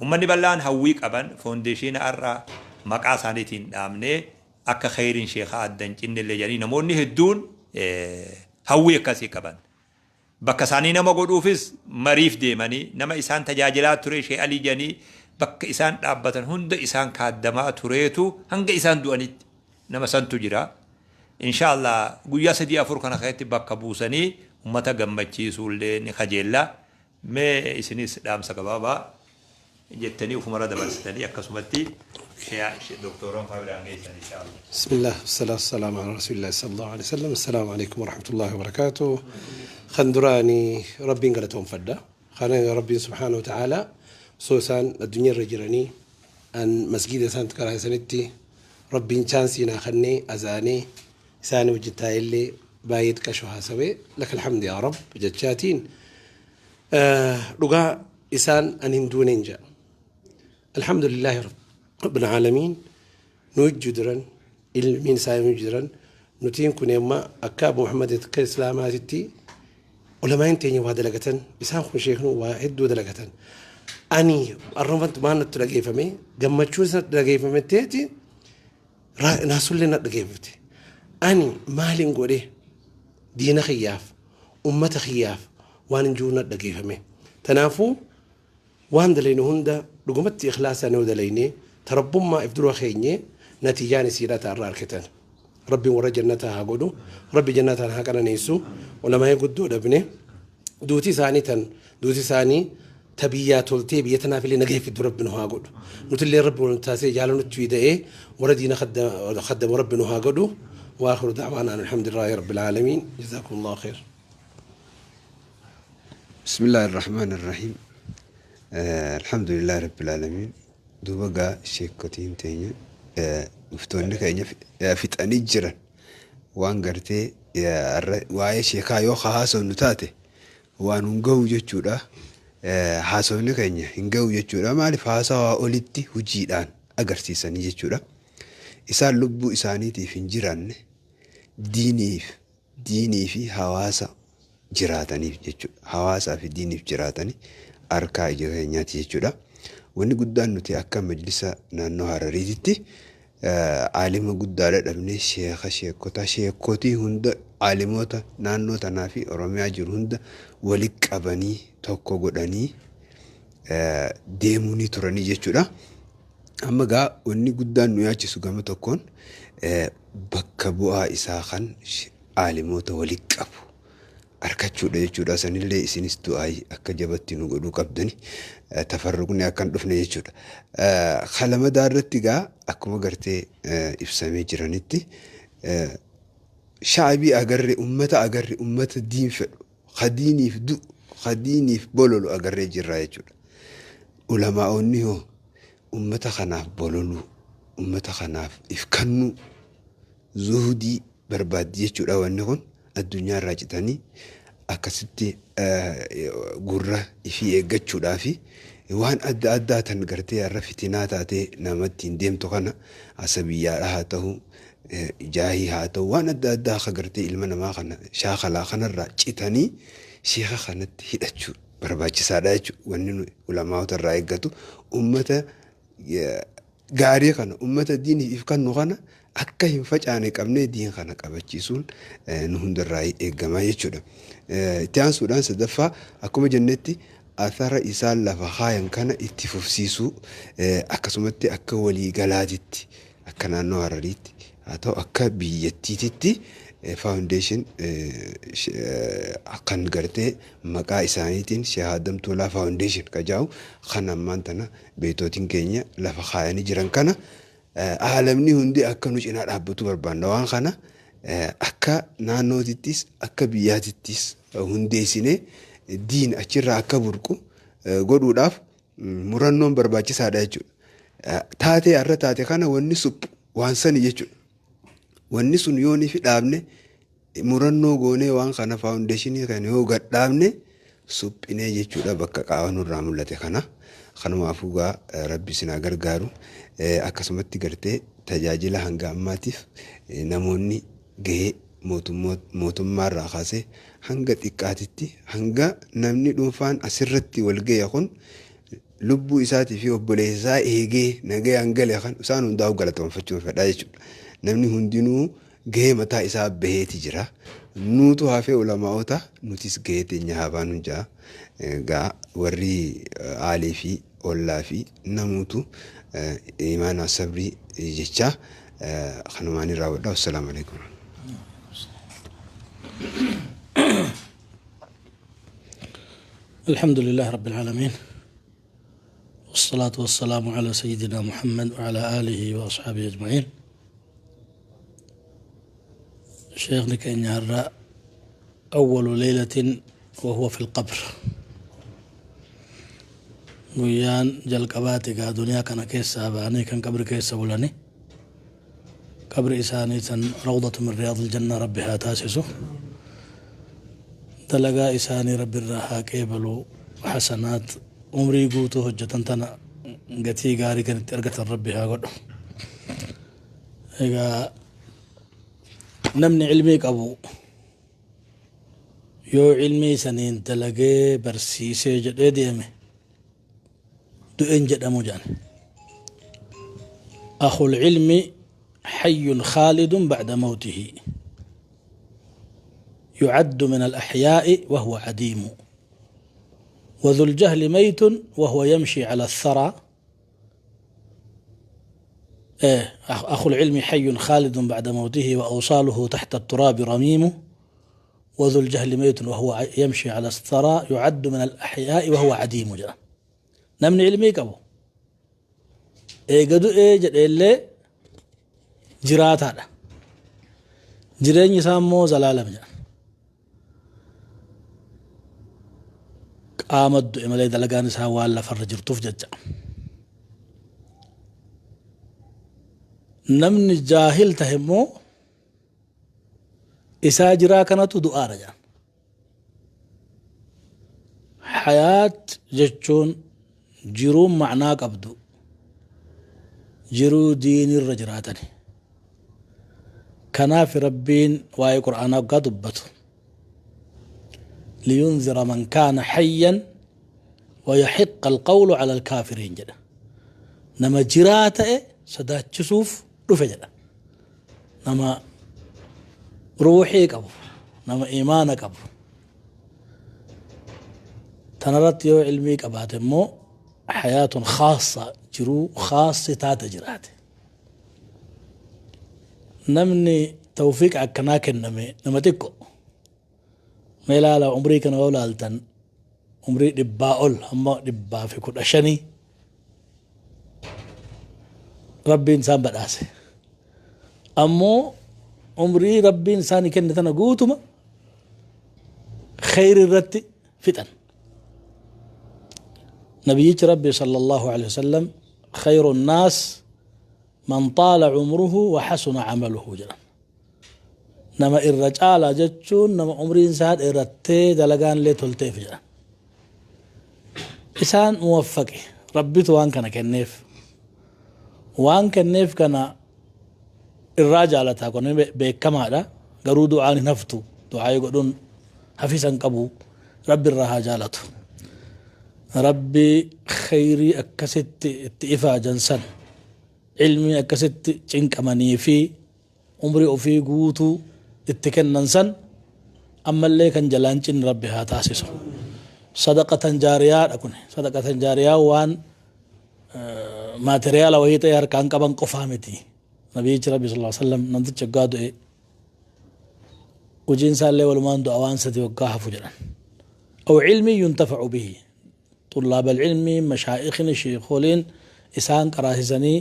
Uummanni bal'aan hawwii qaban foondeeshiina har'a maqaa isaaniitiin dhaabnee akka kheyriin sheekaa adda hin cinne illee jedhanii namoonni hedduun hawwii akkasii qaban. Bakka isaanii nama godhuufis mariif deemanii nama isaan tajaajilaa ture Shee Alii jedhanii bakka isaan dhaabbatan hunda isaan kaaddamaa tureetu hanga isaan du'anitti nama santu jira. Insha Allah guyyaa sadii afur kana keessatti bakka buusanii ummata gammachiisuullee ni kajeella. Mee isinis dhaamsa gabaabaa jettanii ufumarra dabarsitanii akkasumatti doktooran faa biraan geessan insha Allah. بسم الله والصلاة والسلام على رسول الله صلى الله عليه وسلم. السلام عليكم ورحمة الله وبركاته. خندراني ربي قالتهم فدا خانا ربي سبحانه وتعالى سوسان الدنيا الرجراني أن مسجد سانت كراهي سنتي ربي شانسينا خني أزاني ساني وجدتها اللي بايد كشوها سوي لك الحمد يا رب جتشاتين رقا إسان أن هندونين جاء الحمد لله رب العالمين. نوجدرا ilmiin isaa nu jiran nutiin kun amma akka Abu Muhammad akka Islaamaatitti ulamaan teenya waa dalagatan, isaan kun sheeknu waa hedduu dalagatan. Ani arrumatti waan natti dhageeffame, gammachuun isa natti dhageeffame teeti naasullee na dhageeffate. Ani maaliin godhe diina kiyyaaf, ummata kiyyaaf waan hin jiru na dhageeffame. Tanaafuu waan dalaynu hunda dhugumatti ikhlaasaan yoo dalayne, tarabbummaa if dura keenye, natiijaan isiidha ta'arraa argatan. Rabbiin warra jannataa haa godhu, Rabbi jannataan haa qananiisu. Ulamaa'ii guddoo dhabne. Duuti isaanii tan duuti isaanii ta biyyaa toltee biyya tanaaf illee nagaya fiddu Rabbi nu haa godhu. Nutillee Rabbi wal taasisee jaala nutti fida'ee warra diina khaddamu Rabbi nu haa godhu. وآخر دعوانا أن الحمد لله رب العالمين. جزاكم الله خير. بسم الله الرحمن الرحيم. الحمد لله رب العالمين. Duuba gaa sheekotiin teenya dhuftoonni keenya fixanii jiran waan gartee waa'ee sheekaa yoo haasofnu taate waan hin gahu jechuudha. Haasofni keenya hin gahu jechuudha. Maaliif haasawaa olitti hojiidhaan agarsiisanii jechuudha. Isaan lubbuu isaaniitiif hin jiraanne, diiniif, diinii fi hawaasa jiraataniif jechuudha. Hawaasaa fi diiniif jiraatanii harkaa ija keenyaati jechuudha. Wanni guddaan nuti akka majlisa naannoo Harariititti aalima guddaadha dhabnee, sheeka sheekotaa, sheekotii hunda, aalimoota naannoo tanaa fi Oromiyaa jiru hunda walitti qabanii tokko godhanii deemuu ni turanii jechuudha. Amma gaa wanni guddaan nu yaachisu gama tokkoon bakka bu'aa isaa kan aalimoota walitti qabu argachuudha jechuudha. Sanillee isinis du'aayii akka jabatti nu godhuu qabdani. Tafarruqni akka hin dhufne jechuudha. Kalamadaa irratti egaa akkuma gartee ibsamee jiranitti shaabii agarre, ummata agarre, ummata diin fedhu, ka diiniif du'u, ka diiniif bololu agarree jirra jechuudha. Ulamaa'onni hoo ummata kanaaf bololuu, ummata kanaaf if kennuu, zuhudii barbaaddi jechuudha. Wanni kun addunyaa irraa citanii akkasitti gurra ifii eeggachuudhaa fi waan adda addaa tan gartee har'a fitinaa taatee namatti hin deemtu kana, asabiyyaadha haa ta'u, jaahii haa ta'u, waan adda addaa akka gartee ilma namaa kana shaakalaa kanarraa citanii sheeka kanatti hidhachuu barbaachisaadha jechuudha. Wanni nu ulamaa'ota irraa eeggatu ummata gaarii kana, ummata diiniif if kennu kana akka hin facaane qabnee diin kana qabachiisuun nu hundarraa eeggamaa jechuudha. Itti aansuudhaan sadaffaa, akkuma jennetti athara isaan lafa kaayan kana itti fufsiisuu, akkasumatti akka waliigalaatitti, akka naannoo Harariitti haa ta'u, akka biyyattiititti foundation kan gartee maqaa isaaniitiin Sheekh Adam Tolaa Foundation ka jedhamu kan ammaan tana beektootiin keenya lafa kaayanii jiran kana aalamni hundi akka nu cinaa dhaabbatu barbaanna. Waan kana akka naannootittis akka biyyaatittis hundeessinee diin achirraa akka burqu godhuudhaaf murannoon barbaachisaadha jechuudha. Taatee har'a taate kana wanni suphu waan sani jechuudha. Wanni sun yoo ni fi dhaabne, murannoo goonee waan kana foundationii kana yoo gad dhaabne suphinee jechuudha bakka qaama nurraa mul'ate kana. Kanumaafuu gaa Rabbi isin haa gargaaru. Akkasumatti gartee tajaajila hanga ammaatiif namoonni gahee mootummaarraa kaasee hanga xiqqaatitti, hanga namni dhuunfaan asirratti wal gahe kun lubbuu isaatii fi obboleessa isaa eegee nagayaan gale kan isaan hundaa'u galatoonfachuun fedha jechuudha. Namni hundinuu gahee mataa isaa baheeti jira. Nuutu hafee ulamaa'ota, nutis gahee teenya haa baanu jaa. Gaa warri aalii fi ollaa fi namuutu imaanaa sabrii jecha kanumaan irraa raawwadha. Wassalaamu alaikum. الحمد لله رب العالمين، والصلاة والسلام على سيدنا محمد وعلى آله وأصحابه أجمعين. شيخنا keenya أول ليلة وهو في القبر، guyyaan jalqabaati gaa duniyaa kana keessaa ba'anii kan qabri keessa bulani. Qabri isaanii san روضة من رياض الجنة rabbi haa taasisu. Dalagaa isaanii rabbi irraa haa qeebalu. Xasanaat umrii guutuu hojjetan tana gatii gaarii kan itti argatan rabbi haa godhu. Egaa namni ilmii qabu yoo ilmii saniin dalagee barsiisee jedhee deeme du'een jedhamu jedhan. أخو العلم حي خالد بعد موته، يعد من الأحياء وهو عديم، وذو الجهل ميت وهو يمشي على الثرى. إيه، أخو العلم حي خالد بعد موته وأوصاله تحت التراب رميم، وذو الجهل ميت وهو يمشي على الثرى، يعد من الأحياء وهو عديم jedha. Namni ilmii qabu eega du'ee jedheellee jiraataadha. Jireenyi isaa immoo zalaalam jedha. Qaama du'e malee dalagaan isaa waan lafarra jirtuuf jecha. Namni jaahil tahe immoo isaa jiraa kanatu du'aadha jedhan. Hayaat jechuun jiruun ma'naa qabdu jiruu diinirra jiraatani. Kanaaf Rabbiin waa'ee Qur'aanaa waggaa dubbatu لينذر من كان حيا ويحق القول على الكافرين jedha. Nama jiraa ta'e sodaachisuuf dhufe jedha. Nama ruuxii qabu, nama imaana qabu tanarratti yoo ilmii qabaate immoo حياة خاصة, jiruu khaassi taate jiraate. Namni Tawfiiqa akkanaa kenname nama xiqqo. Mee ilaala, umrii kana yoo ilaaltan, umrii 100 ol hamma 115 Rabbiin isaan badhaase. Ammoo umrii Rabbiin isaanii kenne tana guutuma kheyri irratti fixan. Nabiyyichi Rabbi sallallahu alaihi wasallam khayru naas man xaala umruhu wa hasuna amaluhu jedhan. Nama irra caalaa jechuun nama umriin isaa dheerattee dalagaan illee tolteef jedhan. Isaan muwaffaqe, Rabbitu waan kana kenneef. Waan kenneef kana irraa jaalataa kun beekamaadha. Garuu du'aan hin haftu. Du'aa godhuun hafisa hin qabu. Rabbi irraa haa jaalatu. Rabbi khayrii akkasitti itti ifaajan san, ilmii akkasitti cinqamanii fi umrii ofii guutuu itti kennan san, ammallee kan jalaan cinne Rabbi haa taasisu. Sadaqatan jaariyaadha kun. Sadaqatan jaariyaa waan maateriyaala wayii ta'e harkaan qaban qofaa miti. Nabiyyichi Rabbi sallallahu alaihi wasallam namtichi waggaa du'e hojiin isaallee walumaan du'a waan sadi waggaa hafu jedhan. أو علم ينتفع به. طلاب العلم، مشايخni، sheekoliin isaan qaraasisanii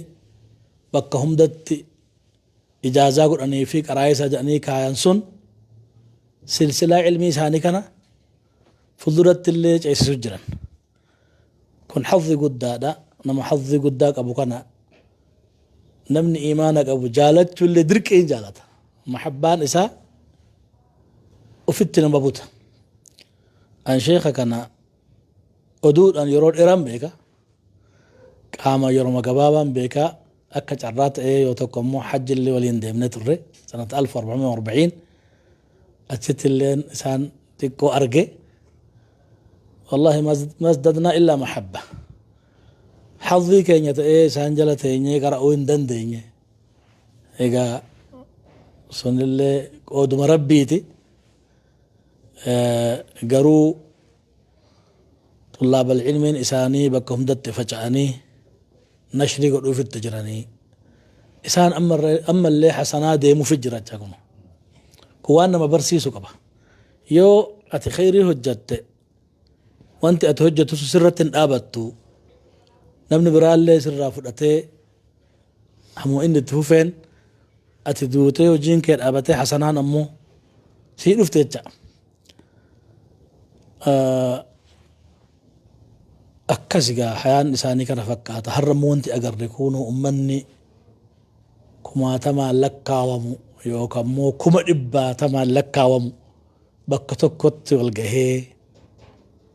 bakka hundatti ijaazaa godhanii fi qaraayisa jedhanii kaayan sun silsilaa ilmii isaanii kana fuulduratti illee ceesisu jiran. Kun hazzii guddaadha. Nama hazzii guddaa qabu kana namni imaana qabu jaalachuu illee dirqiin jaalata. Mahabbaan isaa ofitti nama buta. An sheeka kana oduudhaan yeroo dheeraan beeka. Qaama yeroo gabaabaan beeka. Akka carraa ta'ee yoo tokko immoo hajji illee waliin deemnee turre sanata 1440, achitti illee isaan xiqqoo arge. والله ما ازددنا إلا محبة. Hazzii keenya ta'ee isaan jala teenyee qara'uu hin dandeenye. Egaa sunillee qooduma Rabbiiti. Garuu طلاب العلم isaanii bakka hundatti faca'anii nashrii godhuufitti jiranii, isaan ammallee hasanaa deemuufi jira jecha. Kun waan nama barsiisu qaba. Yoo ati khayrii hojjatte, wanti ati hojjettu sirratti hin dhaabattu, namni biraallee sirraa fudhatee hamuma inni itti fufeen ati duutee hojiin kee dhaabatee hasanaan ammoo sii dhufte jecha. Akkas egaa hayaan isaanii kana fakkaata. Har'a immoo wanti agarre kunuu ummanni kumaatamaan lakkaawamu yookaan immoo kuma dhibbaatamaan lakkaawamu bakka tokkotti wal gahee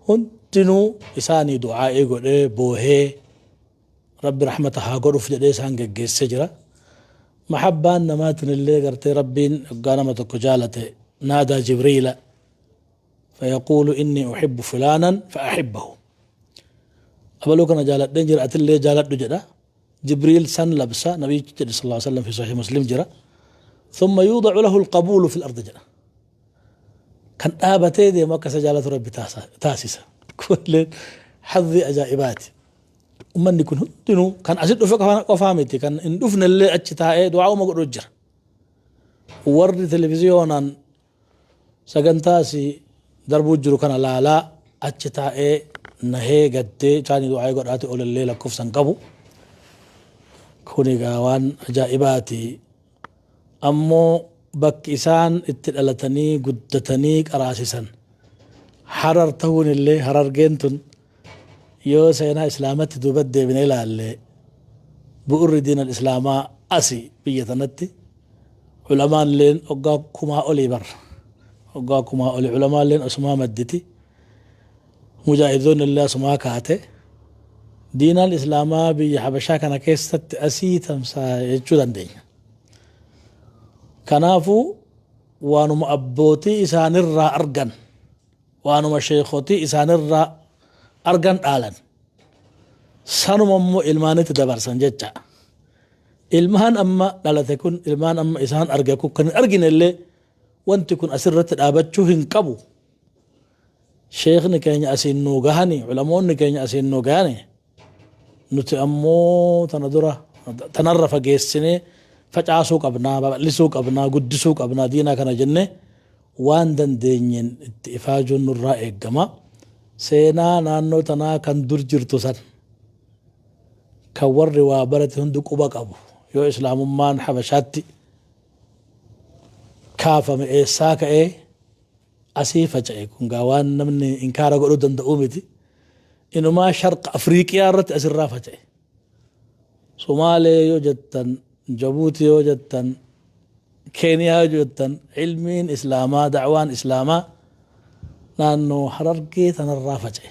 hundinuu isaanii du'aa'ii godhee boohee Rabbi rahmata haa godhuuf jedhee isaan geggeessee jira. Mahabbaan namaatiin illee gartee Rabbiin hoggaa nama tokko jaalate نادى جبريل فيقول إني أحب فلانا فأحبه. Abaluu kana jaaladheen jira, atillee jaaladhu jedha. Jibriil san labsa. Nabii jedhe صلى الله عليه وسلم في صحيح مسلم jira. ثم يوضع له القبول في الأرض jedha. Kan dhaabatee deemu akka isa jaalatu Rabbi taasisa. Kunilleen hazzii ajaa'ibaati. Ummanni kun hundinuu kan asit dhufe qofaa miti, kan hin dhufne illee achi taa'ee du'aa'uma godhu jira. Warri televiziyoonaan sagantaas darbuu jiru kana laalaa achi taa'ee nahee gaddee isaanii du'aa godhaate olillee lakkoofsan qabu. Kun egaa waan ajaa'ibaati. Ammoo bakki isaan itti dhalatanii guddatanii qaraasisan Harar ta'uun illee, Harargeen tun yoo seenaa Islaamatti duuba deebine ilaalle, bu'urri diinal Islaamaa asi biyya tanatti. Ulamaan illeen waggaa kumaa olii barra, waggaa kumaa olii ulamaan illeen asumaa madditi, mujaahidoonni illee asumaa kaate. Diinaan Islaamaa biyya Habashaa kana keessatti asii tamsaa jechuu dandeenya. Kanaafuu waanuma abbootii isaanirraa argan, waanuma sheekotii isaanirraa argan dhaalan, sanuma immoo ilmaanitti dabarsan jecha. Ilmaan amma dhalate kun, ilmaan amma isaan arge kun, kan hin argine illee wanti kun asirratti dhaabachuu hin qabu. Sheekni keenya asiin nuu gahani, ulamoonni keenya asiin nuu gahani, nuti ammoo tana dura tanarra fageessinee Facaasuu qabnaa, babal'isuu qabnaa, guddisuu qabnaa diinaa kana jennee waan dandeenyeen itti ifaajuun nurraa eeggama. Seenaa naannoo tanaa kan dur jirtu san kan warri waa barate hundi quba qabu yoo islaamummaan Habashaatti kaafame eessaa ka'ee asii faca'e kun gaa waan namni inkaara godhuu danda'uu miti. Inumaa sharqa Afriiqiyaa irratti asirraa faca'e. Somaalee yoo jettan, Jabuutii yoo jettan, Keeniyaa yoo jettan, ilmiin Islaamaa, da'waan Islaamaa naannoo Harargee tanarraa faca'e.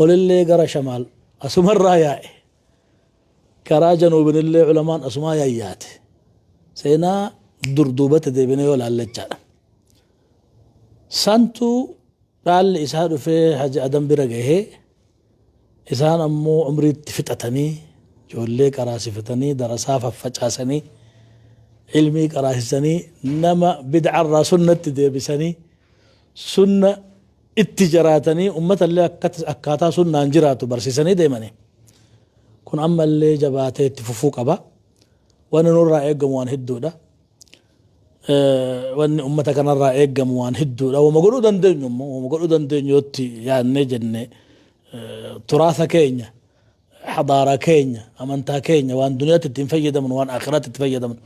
Olillee gara shamaal asumarraa yaa'e. Karaa januubinillee ulamaan asumaa yayyaate. Seenaa dur duubatti deebinee yoo laalle jechaadha. Santu dhaalli isaa dhufee Haji Adam bira gahee isaan ammoo umriitti fixatanii ijoollee qaraasifatanii darasaa faffacaasanii ilmii qaraasisanii nama bid'arraa sunnatti deebisanii sunna itti jiraatanii ummatallee akkaataa sunnaan jiraatu barsiisanii deemanii. Kun ammallee jabaatee itti fufuu qaba. Wanni nurraa eegamu waan hedduudha. Wanni ummata kanarraa eegamu waan hedduudha. Wama godhuu dandeenyu immoo wama godhuu dandeenyu yootti yaadnee jenne turaasa keenya, hadaaraa keenya, amantaa keenya waan duniyaatti ittiin fayyadamnu waan akhiraatti itti fayyadamnu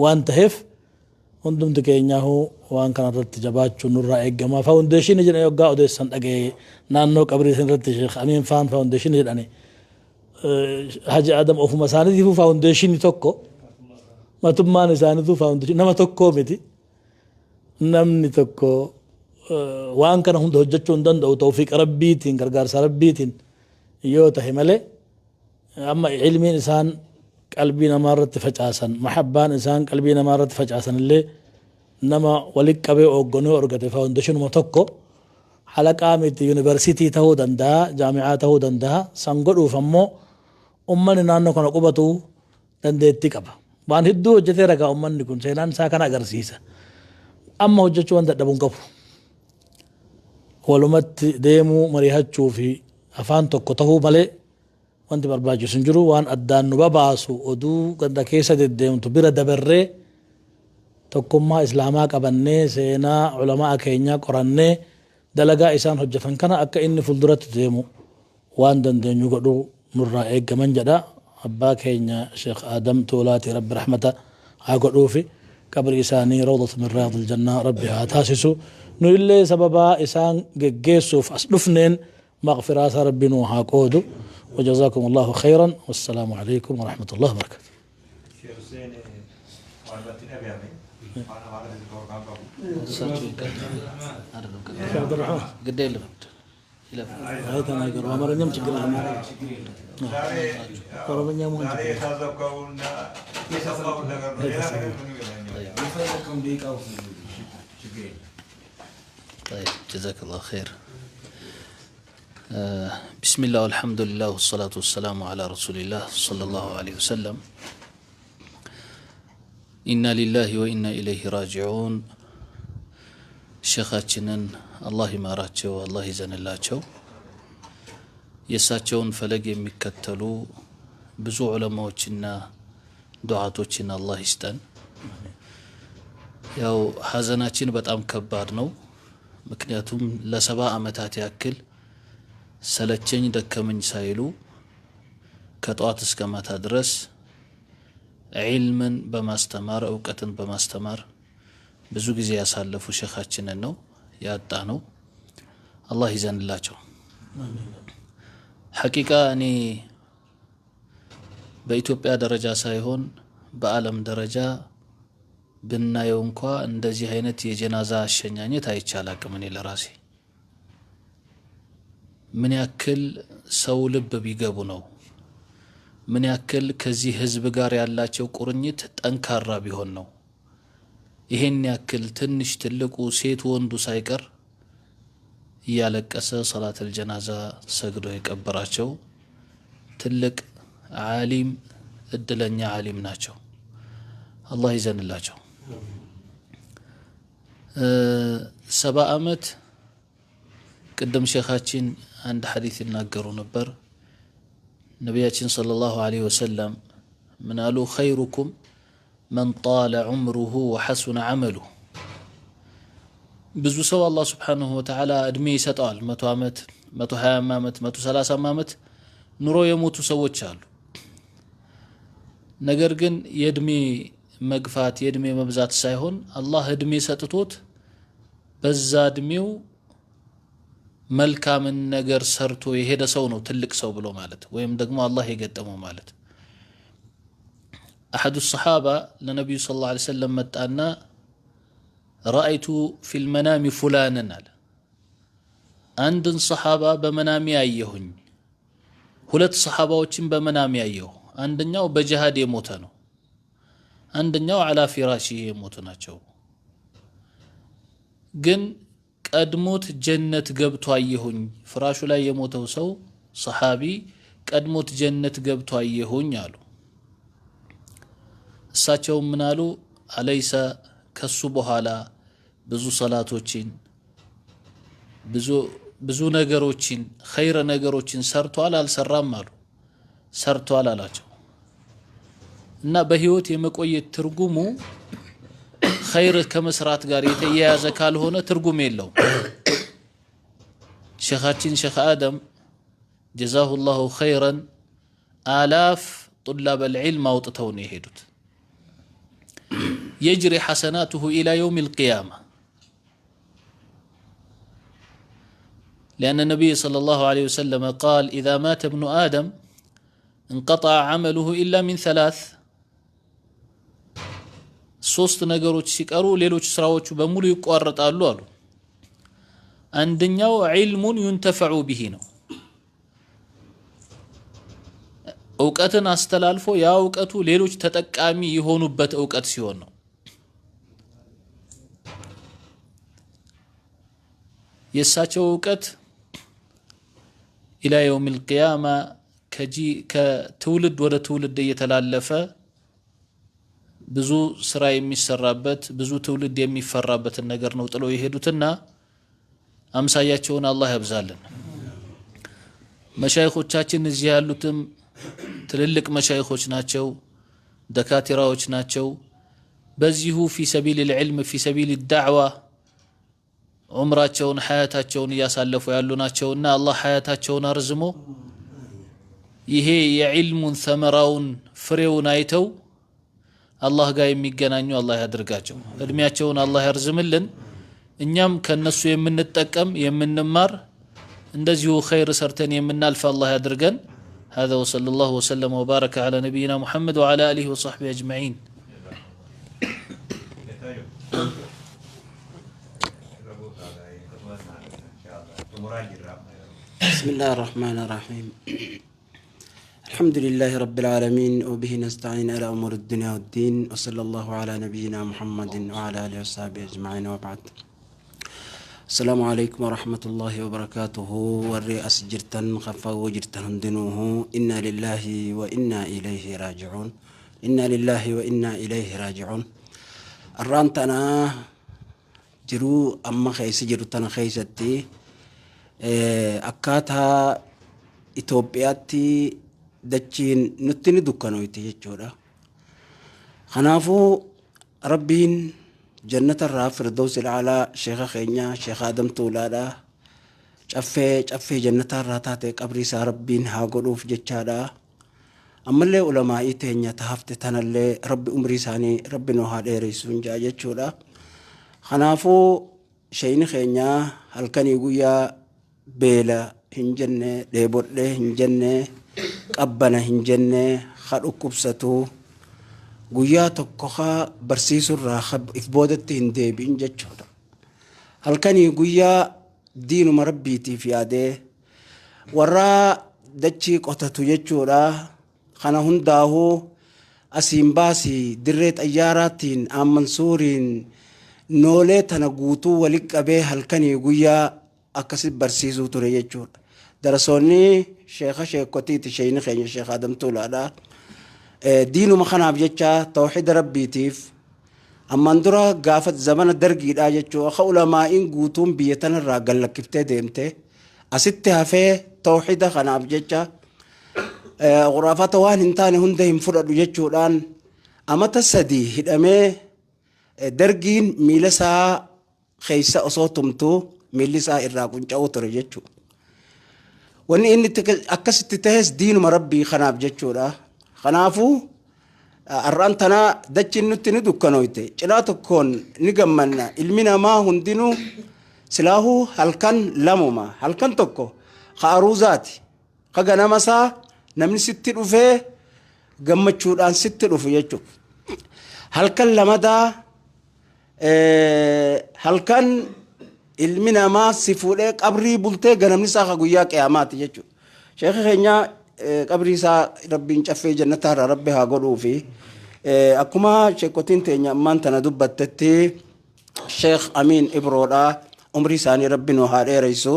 waan taheef hundumti keenyaahuu waan kana irratti jabaachuun nurraa eegama. Faawundeeshinii jedhanii hoggaa odeessan dhagaye naannoo qabrii isin irratti Sheekh Amiin faan faawundeeshinii jedhanii. Haji Adam ofuma isaaniitiifuu faawundeeshinii tokko matummaan isaaniituu faawundeeshinii nama tokkoo miti. Namni tokko waan kana hunda hojjechuu hin danda'u tawfiiqa Rabbiitiin gargaarsa Rabbiitiin yoo tahe malee amma ilmiin isaan qalbii namaa irratti facaasan mahabbaan isaan qalbii namaa irratti facaasan illee nama walitti qabee oogganuu argate faawundeeshinuma tokko halaqaa miti yuunivarsiitii ta'uu danda'a jaami'aa ta'uu danda'a san godhuuf ammoo ummanni naannoo kana qubatu dandeettii qaba. Waan hedduu hojjetee ragaa ummanni kun seenaan isaa kana agarsiisa. Amma hojjechuu waan dadhabu hin qabu. Walumatti deemuu mari'achuu fi afaan tokko ta'uu malee wanti barbaachisu hin jiru waan addaan nu babaasu oduu ganda keessa deddeemtu bira dabarree tokkummaa islaamaa qabannee seenaa ulamaa keenyaa qorannee dalagaa isaan hojjetan kana akka inni fuulduratti deemu waan dandeenyu godhuu nurraa eeggaman jedha. Abbaa keenya Sheekh Adam Tuulaati Rabbi rahmata haa godhuufi qabri isaanii rawdatu min riyaadil jannaa Rabbi haa taasisu. Nu illee sababaa isaan geggeessuuf as dhufneen maghfiraa isaa Rabbi nuu haa qoodu. وجزاكم الله خيرا والسلام عليكم ورحمة الله وبركاته. Sheekh Hussein waan irratti dhagahame waan amaara torban qabu. عبد الرحمن ግድ የለም ይለፍ። ተናገሩ። አማርኛም ችግር የለም። ዛሬ ኦሮምኛ መሆን ዛሬ የታዘብከውና የሰማኸውን ነገር ነው። ሌላ ነገር ምንም የለኝም። የፈለግከውን ደቂቃ ውሰድ፣ ችግር የለም። طيب جزاك الله خير بسم الله والحمد لله والصلاة والسلام على رسول الله صلى الله عليه وسلم إنا لله وإنا إليه راجعون ሼኻችንን አላህ ይማራቸው፣ አላህ ይዘንላቸው። የእሳቸውን ፈለግ የሚከተሉ ብዙ ዑለማዎችና ዱዓቶችን አላህ ይስጠን። ያው ሀዘናችን በጣም ከባድ ነው። ምክንያቱም ለ70 ዓመታት ያክል ሰለቸኝ ደከመኝ ሳይሉ ከጠዋት እስከ ማታ ድረስ ዒልምን በማስተማር እውቀትን በማስተማር ብዙ ጊዜ ያሳለፉ ሼኻችንን ነው ያጣ ነው። አላህ ይዘንላቸው። ሐቂቃ እኔ በኢትዮጵያ ደረጃ ሳይሆን በዓለም ደረጃ ብናየው እንኳ እንደዚህ አይነት የጀናዛ አሸኛኘት አይቼ አላቅም። እኔ ለራሴ ምን ያክል ሰው ልብ ቢገቡ ነው፣ ምን ያክል ከዚህ ህዝብ ጋር ያላቸው ቁርኝት ጠንካራ ቢሆን ነው ይሄን ያክል ትንሽ ትልቁ ሴት ወንዱ ሳይቀር እያለቀሰ ሰላተል ጀናዛ ሰግዶ የቀበራቸው ትልቅ ዓሊም እድለኛ ዓሊም ናቸው። አላህ ይዘንላቸው። 70 ዓመት ቅድም ሼኻችን አንድ ሐዲስ ይናገሩ ነበር። ነቢያችን ሰለላሁ ዐለይሂ ወሰለም ምን አሉ? ኸይሩኩም መን ጣለ ዑምሩሁ ወሐሱነ ዐመሉሁ። ብዙ ሰው አላህ ስብሓንሁ ወተዓላ እድሜ ይሰጠዋል። 100 ዓመት፣ 120 ዓመት፣ 130 ዓመት ኑሮ የሞቱ ሰዎች አሉ። ነገር ግን የእድሜ መግፋት የእድሜ መብዛት ሳይሆን አላህ እድሜ ሰጥቶት በዛ እድሜው መልካምን ነገር ሰርቶ የሄደ ሰው ነው ትልቅ ሰው ብሎ ማለት ወይም ደግሞ አላህ የገጠመው ማለት። አሐዱ ሰሓባ ለነቢዩ ሰለላሁ ዐለይሂ ወሰለም መጣና ረአይቱ ፊል መናሚ ፉላንን አለ። አንድን ሰሓባ በመናሚ አየሁኝ። ሁለት ሰሓባዎችን በመናሚ አየሁ። አንደኛው በጅሃድ የሞተ ነው፣ አንደኛው ዐላ ፊራሺ የሞቱ ናቸው። ግን ቀድሞት ጀነት ገብቶ አየሁኝ። ፍራሹ ላይ የሞተው ሰው ሰሓቢ ቀድሞት ጀነት ገብቶ አየሁኝ አሉ። እሳቸውም ምን አሉ? አለይሰ ከሱ በኋላ ብዙ ሰላቶችን ብዙ ነገሮችን ኸይረ ነገሮችን ሰርቷል አልሰራም አሉ። ሰርቷል አላቸው። እና በህይወት የመቆየት ትርጉሙ ኸይር ከመስራት ጋር የተያያዘ ካልሆነ ትርጉም የለውም። ሼኻችን ሼኽ አደም ጀዛሁ ላሁ ኸይረን አላፍ ጡላብ አልዕልም አውጥተው ነው የሄዱት። የጅሪ ሐሰናቱሁ ኢላ የውም ልቅያማ لأن النبي صلى الله عليه وسلم قال إذا مات ابن آدم انقطع عمله إلا من ثلاث ሶስት ነገሮች ሲቀሩ ሌሎች ስራዎቹ በሙሉ ይቋረጣሉ አሉ። አንደኛው ዒልሙን ዩንተፈዑ ቢሂ ነው። እውቀትን አስተላልፎ ያ እውቀቱ ሌሎች ተጠቃሚ የሆኑበት እውቀት ሲሆን ነው። የእሳቸው እውቀት ኢላ የውም ልቅያማ ከትውልድ ወደ ትውልድ እየተላለፈ ብዙ ስራ የሚሰራበት ብዙ ትውልድ የሚፈራበትን ነገር ነው ጥለው የሄዱትና አምሳያቸውን አላህ ያብዛልን። መሻይኾቻችን እዚህ ያሉትም ትልልቅ መሻይኾች ናቸው፣ ደካቲራዎች ናቸው። በዚሁ ፊ ሰቢል ልዕልም ፊ ሰቢል ዳዕዋ ዑምራቸውን ሐያታቸውን እያሳለፉ ያሉ ናቸውና አላህ ሐያታቸውን አርዝሞ ይሄ የዕልሙን ተመራውን ፍሬውን አይተው አላህ ጋር የሚገናኙ አላህ ያድርጋቸው። እድሜያቸውን አላህ ያርዝምልን። እኛም ከነሱ የምንጠቀም የምንማር እንደዚሁ ኸይር ሰርተን የምናልፍ አላህ ያድርገን። هذا وصلى الله وسلم وبارك على نبينا محمد وعلى آله وصحبه أجمعين. بسم الله الرحمن الرحيم. الحمد لله رب العالمين، وبه نستعين على أمور الدنيا والدين، وصلى الله على نبينا محمد وعلى آله وصحبه أجمعين، وبعد. السلام عليكم ورحمة الله وبركاته. وري أسجرتن خفا وجرتن هندنوه. إنا لله وإنا إليه راجعون، إنا لله وإنا إليه راجعون. الرانتنا جرو أما خيس جرو خيستي akkaataa Itoophiyaatti dachiin nutti ni dukkanoyti jechuudha. Kanaafuu Rabbiin jannata irraa firdawsi alaa sheeka keenya Sheekh Adam Tuulaadha. Caffee caffee jannata irraa taate qabrii isaa Rabbiin haa godhuuf jechaadha. Ammallee ulamaa'ii teenya tahafte tanallee Rabbi umrii isaanii Rabbi nu haa dheeressuun jaa jechuudha. Kanaafuu sheeyni keenya halkanii guyyaa beela hin jenne, dheebodhe hin jenne, qabbana hin jenne, ha dhukkubsatu guyyaa tokko ha barsiisurraa if boodatti hin deebi'in jechuudha. Halkanii guyyaa diinuma Rabbiitiif yaadee warra dachii qotatu jechuudha. Kana hundaahuu asiin baasii dirree xayyaaraatiin Ammansuuriin noolee tana guutuu walitti qabee halkanii guyyaa akkasi barsiisuu ture jechuudha. Darasoonni sheeka sheekotiiti sheeyni keenya Sheekh Adam Tuulaadha. Diinuma kanaaf jecha tawxiida Rabbiitiif ammaan dura gaafa zamana dargiidha jechuudha. Akka ulamaa'iin guutuun biyya tanarraa gallakkiftee deemte asitti hafee tawxiida kanaaf jecha khuraafata waan hin taane hunda hin fudhadhu jechuudhaan Amata 3 hidhamee dargiin miila isaa keessa osoo tumtuu miilli isaa irraa qunca'uu ture jechuudha. Wanni inni akkasitti tahes diinuma Rabbii kanaaf jechuudha. Kanaafuu har'aan tanaa dachiin nutti ni dukkanooyte. Cinaa tokkoon ni gammanna. Ilmi namaa hundinuu silaahuu halkan lamuma. Halkan tokko ka aruuzaati. Ka ganama isaa namni sitti dhufee gammachuudhaan sitti dhufu jechuudha. Halkan lamadaa halkan ilmi namaa si fuudhee qabrii bultee ganamni isaa ka guyyaa qiyaamaati jechuudha. Sheekhi keenya qabrii isaa Rabbiin caffee jannataa irraa Rabbi haa godhuufi. Akkuma sheekotiin teenya ammaan tana dubbattetti Sheekh Amiin Ibroodha umrii isaanii Rabbi nu haa dheereysu.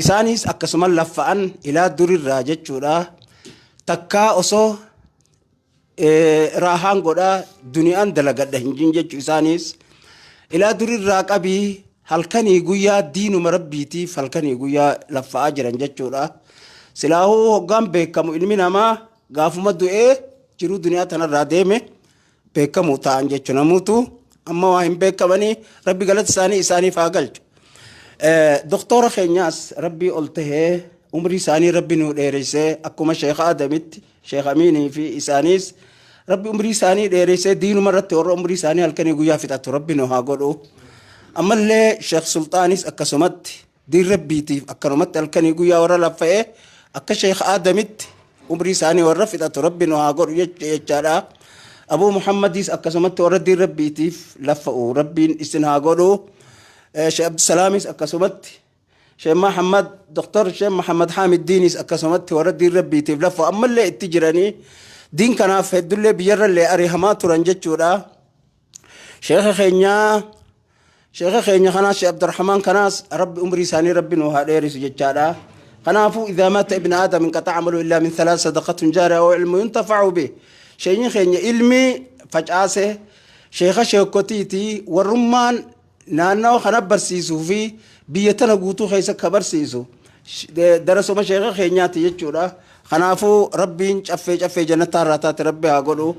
Isaanis akkasuma laffa'an ilaa durirraa jechuudha. Takkaa osoo raahaan godha duniyaan dalagadha hin jin jechu isaanis ilaa durirraa qabii halkanii guyyaa diinuma Rabbiitiif halkanii guyyaa laffa'aa jiran jechuudha. Silaahuu hoggaan beekamu ilmi namaa gaafuma du'ee jiruu duniyaa tanarraa deeme beekamu ta'an jechu namuutu amma waa hin beekamanii Rabbi galata isaanii isaaniif haa galchu. Doktora keenyaas Rabbii ol tahee umrii isaanii Rabbi nuu dheeressee akkuma Sheekh Adamitti Sheekh Amiinii fi isaaniis Rabbi umrii isaanii dheeressee diinuma irratti warra umrii isaanii halkanii guyyaa fixatu Rabbi nu haa godhu. Ammallee Sheekh Sulxaanis akkasumatti diin Rabbiitiif akkanumatti halkanii guyyaa warra laffa'ee akka Sheekh Adamitti umrii isaanii warra fixatu Rabbi nu haa godhu jechaadha. Abuu Muhammadis akkasumatti warra diin Rabbiitiif laffa'u Rabbiin isin haa godhu. Sheekh Abdusalaamis akkasumatti Sheekh Muhammad Dr. Sheekh Muhammad Hamid Diinis akkasumatti warra diin Rabbiitiif laffa'u ammallee itti jiranii diin kanaaf heddullee biyyarrallee arihamaa turan jechuudha. Sheekha keenyaa Sheekha keenya kanaas Sheekh Abdurrahmaan kanaas Rabbi umrii isaanii Rabbi nuu haa dheerisu jechaadha. Kanaafuu idhaa maata ibna aadam inqaxa'a amalu illaa min thalath sadaqatun jaariya aw ilmu yuntafa'u bih. Sheekni keenya ilmi facaase sheekha sheekotiiti warrummaan naannawa kana barsiisuu fi biyya tana guutuu keessa ka barsiisu darasuma sheekha keenyaati jechuudha. Kanaafuu Rabbiin caffee caffee jannataa irraa taate Rabbi haa godhu.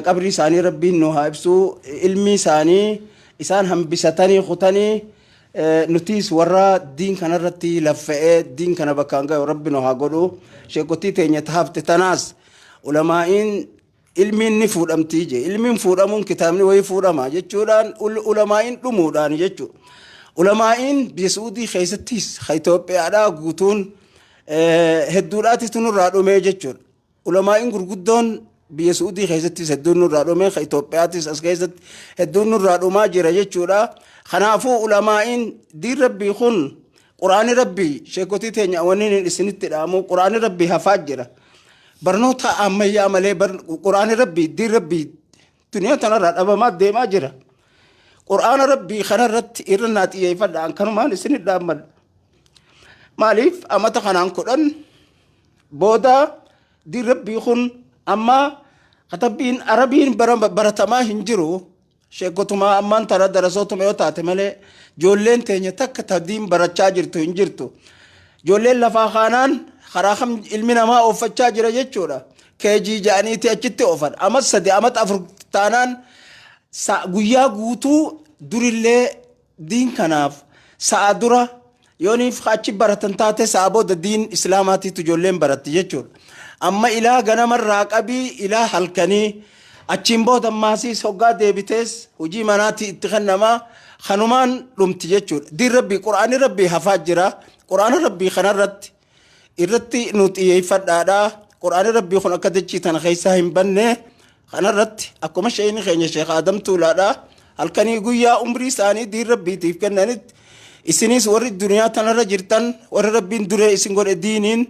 Qabrii isaanii Rabbiin nu haa ibsu. Ilmi isaanii isaan hambisatanii kutanii nutiis warra diin kanarratti laffa'ee diin kana bakkaan gahu Rabbi nu haa godhu. Sheekotii teenya hafte tanaas ulamaa'iin ilmiin ni fuudhamtii je. Ilmiin fuudhamuun kitaabni wayii fuudhama jechuudhaan ulamaa'iin dhumuudhaan jechuudha. Ulamaa'iin biyya Suudii keessattis ka Itoophiyaadhaa guutuun hedduudhaatitu nurraa dhumee jechuudha. Ulamaa'iin gurguddoon biyya Suudii keessattis hedduun nurraa dhumee ka Itoophiyaatis as keessatti hedduun nurraa dhumaa jira jechuudha. Kanaafuu ulamaa'iin diin Rabbii kun Quraani Rabbii sheekotii teenya wanni isinitti dhaamu Quraani Rabbii hafaa jira. Barnoota ammayyaa malee Quraani Rabbii diin Rabbii duniyaa tanarraa dhabamaa deemaa jira. Quraana Rabbii kanarratti irra naa xiyyeeffadha an kanumaan isinit dhaammadha. Maaliif amata kanaan 10 booda diin Rabbii kun amma katabbiin Arabiin baratamaa hin jiru. Sheekotuma ammaan tana darasootuma yoo taate malee ijoolleen teenya takka ta diin barachaa jirtu hin jirtu. Ijoolleen lafaa kaanaan karaa kam ilmi namaa ooffachaa jira jechuudha. KG ja'aniiti achitti oofan. Amat 3 amat 4 taanaan guyyaa guutuu durillee diin kanaaf sa'a dura yooniif achi baratan taate sa'a booda diin islaamaatiitu ijoolleen baratti jechuudha. Amma ilaa ganamarraa qabii ilaa halkanii achiin booda ammaasiis hoggaa deebitees hojii manaatii itti kennamaa kanumaan dhumti jechuudha. Diin Rabbii Qur'aanni Rabbii hafaa jira. Qur'aana Rabbii kanarratti irratti nu xiyyeeffadhaadha. Qur'aanni Rabbii kun akka dachii tana keessaa hin banne kanarratti akkuma sheeyni keenya Sheekh Adam Tuulaadha. Halkanii guyyaa umrii isaanii diin Rabbiitiif kennanitti isinis warri duniyaa tanarra jirtan warri Rabbiin duree isin godhe diiniin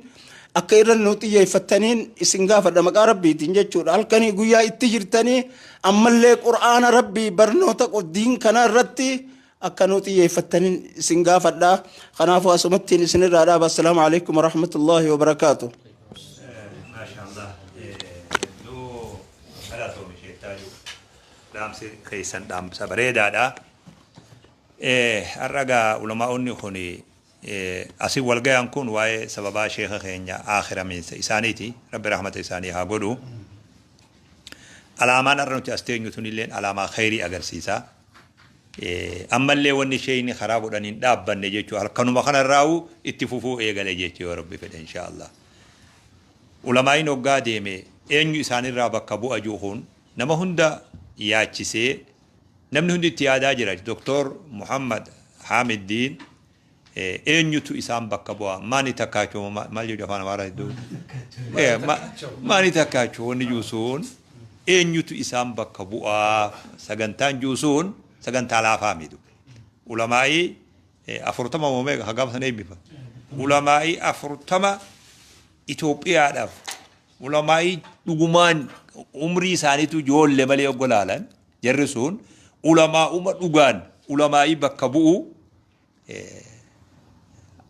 akka irra nu xiyyeeffattaniin isin gaafadha maqaa Rabbiitiin jechuudha. Halkanii guyyaa itti jirtanii ammallee Qur'aana Rabbii barnoota diin kana irratti akka nu xiyyeeffattaniin isin gaafadha. Kanaafuu asumattiin isinirraa dhaaba. Assalaamu alaikum warahmatullaahi wabarakaatu. Maashaallah hedduu galatoomi Sheek Taajuu. Dhaamsi keessan dhaamsa bareedaadha. Har'a gaa ulamaa'onni kun asin wal gayan kun waa'ee sababaa sheeka keenya aakhiramiinsa isaaniiti. Rabbi rahmata isaanii haa godhu. Alaamaan har'a nuti as teenyu tunilleen alaamaa khayrii agarsiisa. Ammallee wanni sheeyni karaa godhan hin dhaabbanne jechuudha. Halkanuma kanarraa'u itti fufuu eegale jechuu yoo Rabbi fedhe inshaallah. Ulamaa'iin hoggaa deeme eenyu isaanirraa bakka bu'a juuhuun nama hunda yaachisee, namni hundi itti yaadaa jira. Doktor Muhammad Hamiddiin eenyutu isaan bakka bu'a? Maani takkaachuu maal jedhu afaan Amaaraa hedduu? Maani takkaachuu wanni juusuun eenyutu isaan bakka bu'aa? Sagantaan juusuun sagantaa laafaa mitu. Ulamaa'ii 40 moo meeqa hagam sana eebbifa? Ulamaa'ii 40 Itoophiyaadhaaf ulamaa'ii dhugumaan umrii isaaniitu ijoollee malee oggo laalan, jarri sun ulamaa'uma dhugaan ulamaa'ii bakka bu'u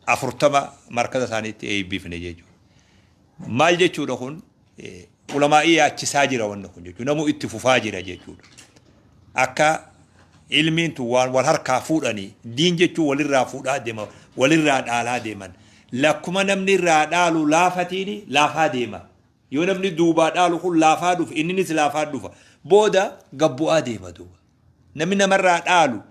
40 markaza isaaniitti eebbifne jechuudha. Maal jechuudha kun? Ulamaa'ii yaachisaa jira wanni kun jechuudha. Namuu itti fufaa jira jechuudha. Akka ilmiin tun waan wal harkaa fuudhanii, diin jechuun walirraa fuudhaa deema, walirraa dhaalaa deeman. Lakkuma namni irraa dhaalu laafatiin laafaa deema. Yoo namni duubaa dhaalu kun laafaa dhufe, inninis laafaa dhufa. Booda gabbu'aa deema duuba. Namni namarraa dhaalu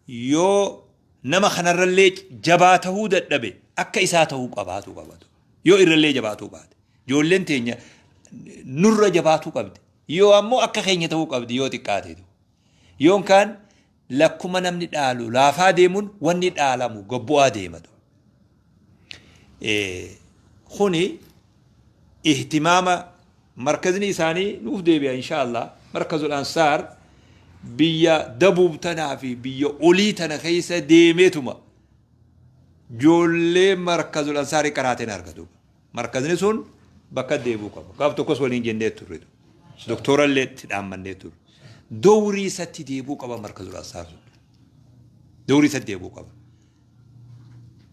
yoo nama kanarrallee jabaa tahuu dadhabe, akka isaa tahuu qabaatu qabatu. Yoo irrallee jabaatuu baate. Ijoolleen teenya nurra jabaatuu qabdi. Yoo ammoo akka keenya tahuu qabdi yoo xiqqaate. Yoon kaan lakkuma namni dhaalu laafaa deemuun wanni dhaalamu gabbu'aa deema. Kuni ihtimaama markazni isaanii nuuf deebi'a inshaallah. Markazul Ansaar biyya dabuub tanaa fi biyya olii tana keessa deemeetuma ijoollee Markazul Ansaarii qaraateen argatu. Markazni sun bakka deebi'uu qaba. Gaaf tokkos waliin jennee turre. Doktorallee itti dhaammannee turre. Dowrii isatti deebi'uu qaba Markazul Ansaar sun. Dowrii isatti deebi'uu qaba.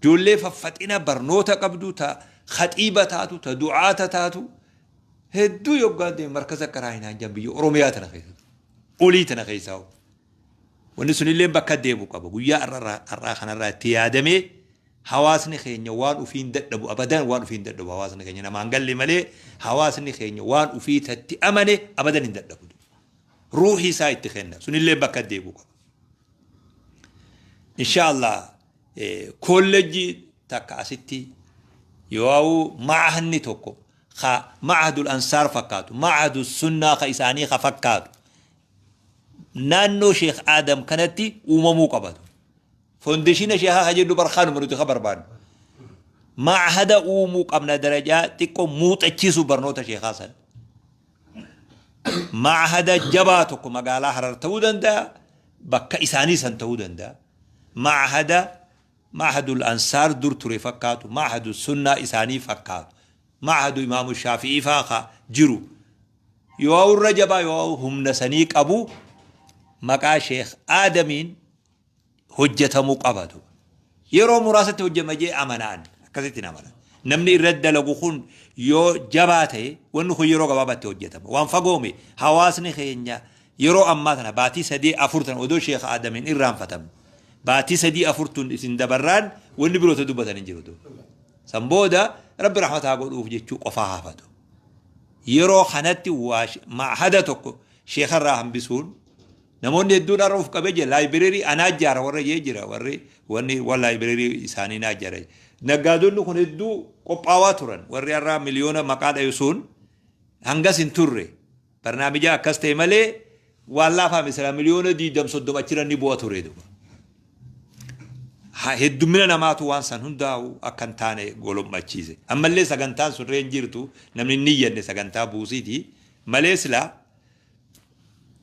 Ijoollee faffaxina barnoota qabdu, ta khaxiiba taatu, ta du'aata taatu hedduu yoggaan deeme markaza qaraa hin hanjan biyya Oromiyaa tana keessatti. Olii tana keessaa. Wanni sunillee bakka deebi'u qaba. Guyyaa har'aa kanarraa itti yaadamee, hawaasni keenya waan ufiin dadhabu abadan, waan ufiin dadhabu hawaasni keenya namaan galle malee, hawaasni keenya waan ufii tatti amane abadan hin dadhabu. Ruuhii isaa itti kenna. Sunillee bakka deebi'u qaba. Inshaallah kollejjii takka asitti yoo ma'ahanni tokko ka ma'ahadul Ansaar fakkaatu, ma'ahadul Sunnaa ka isaanii ka fakkaatu naannoo Sheekh Aadam kanatti uumamuu qabatu. Foundationa sheekhaa ka jennu barkaanuma nuti ka barbaannu. Ma'ahada uumuu qabna, darajaa xiqqoo muuxachiisu barnoota sheekhaa san. Ma'ahada jabaa tokko magaalaa Harar ta'uu danda'a, bakka isaanii san ta'uu danda'a. Ma'ahada Ma'ahadul Ansaar dur ture fakkaatu, Ma'ahadul Sunnaa isaanii fakkaatu, Ma'ahadu Imaamu Shaafi'ii faa ka jiru. Yoo irra jabaa yoo humna sanii qabu maqaa Sheekh Aadamiin hojjetamuu qabatu. Yeroo muraasatti hojjema jee amanaan akkasitti amana. Namni irratti dalagu kun yoo jabaa ta'e, wanni kun yeroo gabaabaatti hojjetama. Waan fagoome hawaasni keenya yeroo ammaa tana baatii 3 4 tana odoo Sheekh Aadamiin irraanfatamu. Baatii 3 4 tun isin dabarraan wanni biroota dubbatan hin jiru. San booda Rabbi rahmataa godhuuf jechuu qofaa hafatu. Yeroo kanatti ma'ahada tokko sheekarraa hambisuun namoonni hedduun har'a of qabee jira. Library anaa ijaara warra jee jira, warri wanni waan library isaanii naa ijaara. Naggaadonni kun hedduu qophaawaa turan. Warri har'a miliyoona maqaa dhayu sun hangas hin turre. Barnaamija akkas ta'e malee waan laafaa misira miliyoona 20 30 achirra ni bu'a ture duuba. Heddummina namaatu waan san hundaa'u akka hin taane golommachiise. Ammallee sagantaan sun reen jirtu, namni hin niyyanne sagantaa buusiiti malee silaa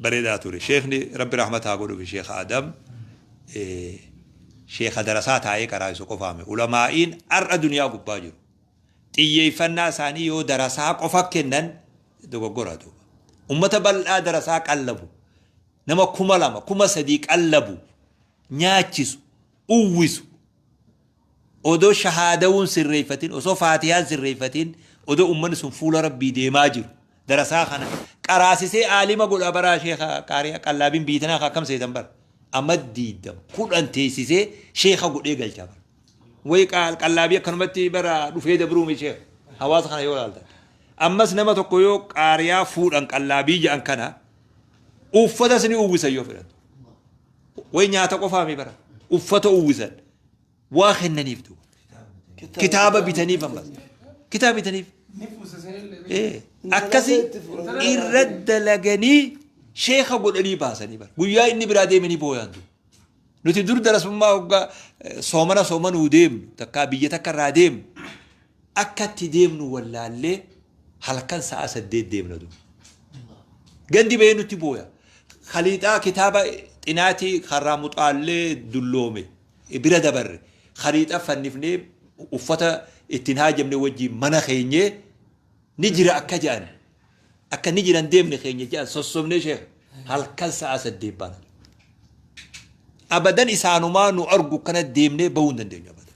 bareedaa ture. Sheekni Rabbi rahmataa godhuuf Sheekh Adam sheeka darasaa taa'ee karaa isu qofaame. Ulamaa'iin har'a duniyaa gubbaa jiru. Xiyyeeffannaa isaanii yoo darasaa qofa kennan dogoggora duuba. Ummata bal'aa darasaa qallabu, nama 2000, 3000 qallabu, nyaachisu, uwwisu. Odoo shahaadawuun sirreeffatin, osoo faatiyaan sirreeffatin, odoo ummanni sun fuula Rabbii deemaa jiru. Darasaa kana qaraasisee aalima godha baraa sheeka qaari'a qallaabiin biitanaa akkam seetan bara. Amma 20 10 teessisee sheeka godhee galchaa bara. Wayi qallaabii akkanumatti bara dhufee dabruumi sheeka. Hawaasa kana yoo ilaaltan. Ammas nama tokko yoo qaariyaa fuudhan qallaabii jedhan kana uffata ni uwwisan yoo fedhan. Way nyaata qofaami bara. Uffata uwwisan. Waa kennaniif duuba. Kitaaba bitaniif ammas. Kitaaba bitaniif. Akkasi irra dalaganii sheeka godhanii baasanii bara. Guyyaa inni biraa deemanii booyaan duuba. Nuti dur darasummaa hoggaa soomana soomanuu deemnu, takkaa biyya takka irraa deemnu, akka itti deemnu wallaallee halkan sa'a 8 deemna duuba. Gandi bahee nutti booya. Khaliixaa kitaaba xinaatii karraa muxaallee dulloome bira dabarre. Khaliixa fannifnee uffata ittiin haajamne wajjin mana keenyee ni jira akka jedhan. Akka ni jiran deemne keenya jedhan sossobnee sheekh halkan sa'a 8 baana. Abadan isaanumaa nu argu kana deemnee bahuu hin dandeenyu abadan.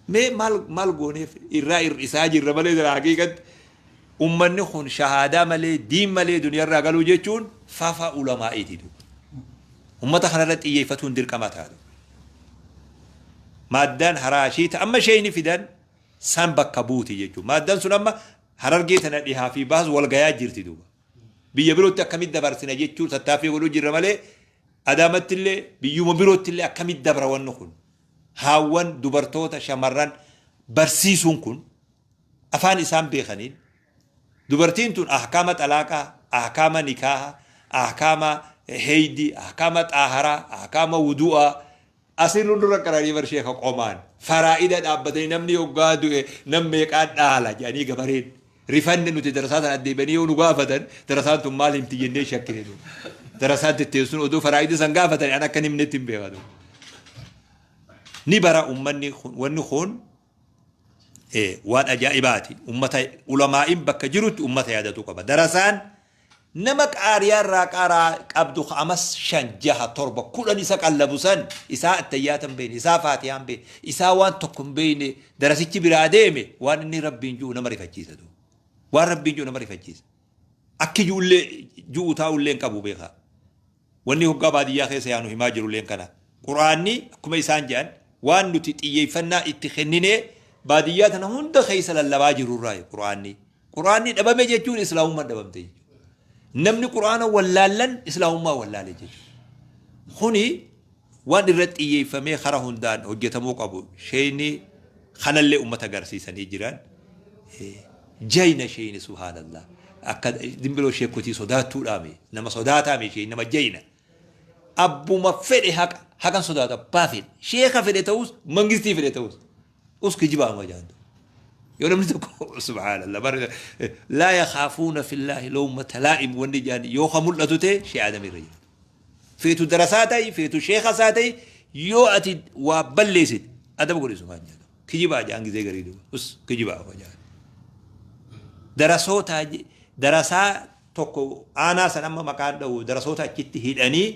Mee maal maal gooneef irraa hir'isaa jirra malee jira haqiiqatti ummanni kun shahaadaa malee diin malee duniyarraa galuu jechuun fafa ulamaa'iiti duuba. Ummata kanarra xiyyeeffatuun dirqama ta'a. Maaddaan haraashii ta amma sheeyni fidan san bakka buuti jechuudha. Maaddaan sun amma Harargee tana dhihaa fi baas wal gayaa jirti duuba. Biyya birootti akkamitti dabarsina jechuun tattaaffii godhuu jirra malee Adaamatti illee biyyuma birootti illee akkamitti dabra wanni kun. Haawwan dubartoota shamarran barsiisuun kun afaan isaan beekaniin dubartiin tun ahkaama xalaaqaa, ahkaama nikaaha, ahkaama heeydi, ahkaama xaaharaa, ahkaama wudu'aa asirra dura qaranii bar sheeka qomaan faraa'ida dhaabbatanii namni hoggaa du'e nam meeqaan dhaala jedhanii gabareen rifanne nuti darasaa sana addeebanii yoo nu gaafatan darasaan tun maal himti jennee shakkine nu darasaan tetteessuun odoo faraa'ida san gaafatan an akka himnetti hin beekatu ni bara ummanni wanni kun waan ajaa'ibaati. Ummata ulamaa'iin bakka jirutti ummata yaadatuu qaba. Darasaan nama qaariyaa irraa qaaraa qabdu amas 5 6 7 10 isa qallabu san isaa attayyaata hin beekne, isaa faatihaa hin beekne, isaa waan tokko hin beekne darasichi biraa deeme waan inni rabbiin ji'u nama rifachiisa. Waan rabbiin ji'u nama rifachiisa. Akki ji'ullee ji'u taa'ullee hin qabu beekaa. Wanni hoggaa baadiyyaa keessa yaanu himaa jirulleen kana. Qur'aanni akkuma isaan jedhan waan nuti xiyyeeffannaa itti kenninee baadiyyaa tana hunda keessa lallabaa jirurraa Qur'aanni. Qur'aanni dhabame jechuun islaamummaan dhabamte jechuudha. Namni Qur'aana wallaallan islaamummaa wallaale jechuudha. Kuni waan irratti xiyyeeffamee kara hundaan hojjetamuu qabu. Sheeyni kanallee uummata agarsiisanii jiran. Jayna sheeyni subhaanallah. Akka dimbiloo sheekotii sodaattuudhaami. Nama sodaataami sheeyni nama jayna. Abbuma fedhe haqa haqan sodaatu abbaa fedhe. Sheeka fedhe ta'us mangistii fedhe ta'us. Us kijibaa amma jaantu. Yoo namni tokko subhaanallah bar laa yakaafuuna fillaahi lawmata laa'im wanni jaan yoo ka mul'atu ta'e shee aadamii irra jira. Feetu darasaa ta'i, feetu sheeka isaa ta'i, yoo ati waa balleessite adaba godhi sumaan jedhu. Kijibaa jaan gizee garii duuba. Us kijibaa waa jaan. Darasoota darasaa tokko aanaa san amma maqaan dha'u darasoota achitti hidhanii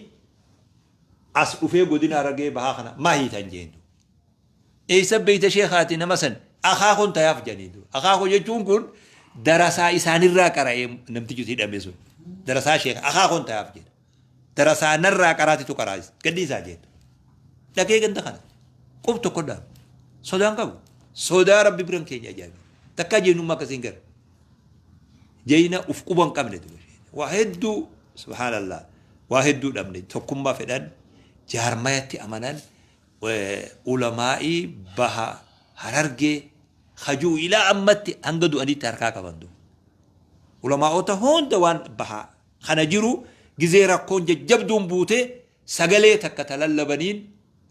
as dhufee godina Harargee bahaa kana maa hiitan jeen. Eessa beeyta sheekaati nama san akaakun tayaaf jedhanii duuba. Akaakuu jechuun kun darasaa isaanirraa qara'ee namtichi hidhame sun. Darasaa sheeka akaakun tayaaf jedha. Darasaa narraa qaraatitu qaraas gadhiisaa jedhu. Dhaqee ganda kana qub tokko dhaab. Sodaan qabu. Sodaa rabbi biran keenya ajaa'iba. Takkaa jeenyummaa akkasiin gara. Jeyna uf quba hin qabne duuba. Waa hedduu subhaanallah waa hedduu dhabne tokkummaa fedhan jaarmayatti amanan ulamaa'ii baha Harargee hajuu ilaa ammatti hanga du'anitti harkaa qaban duuba. Ulamaa'ota hunda waan baha kana jiru gizee rakkoon jajjabduun buute sagalee takka ta lallabaniin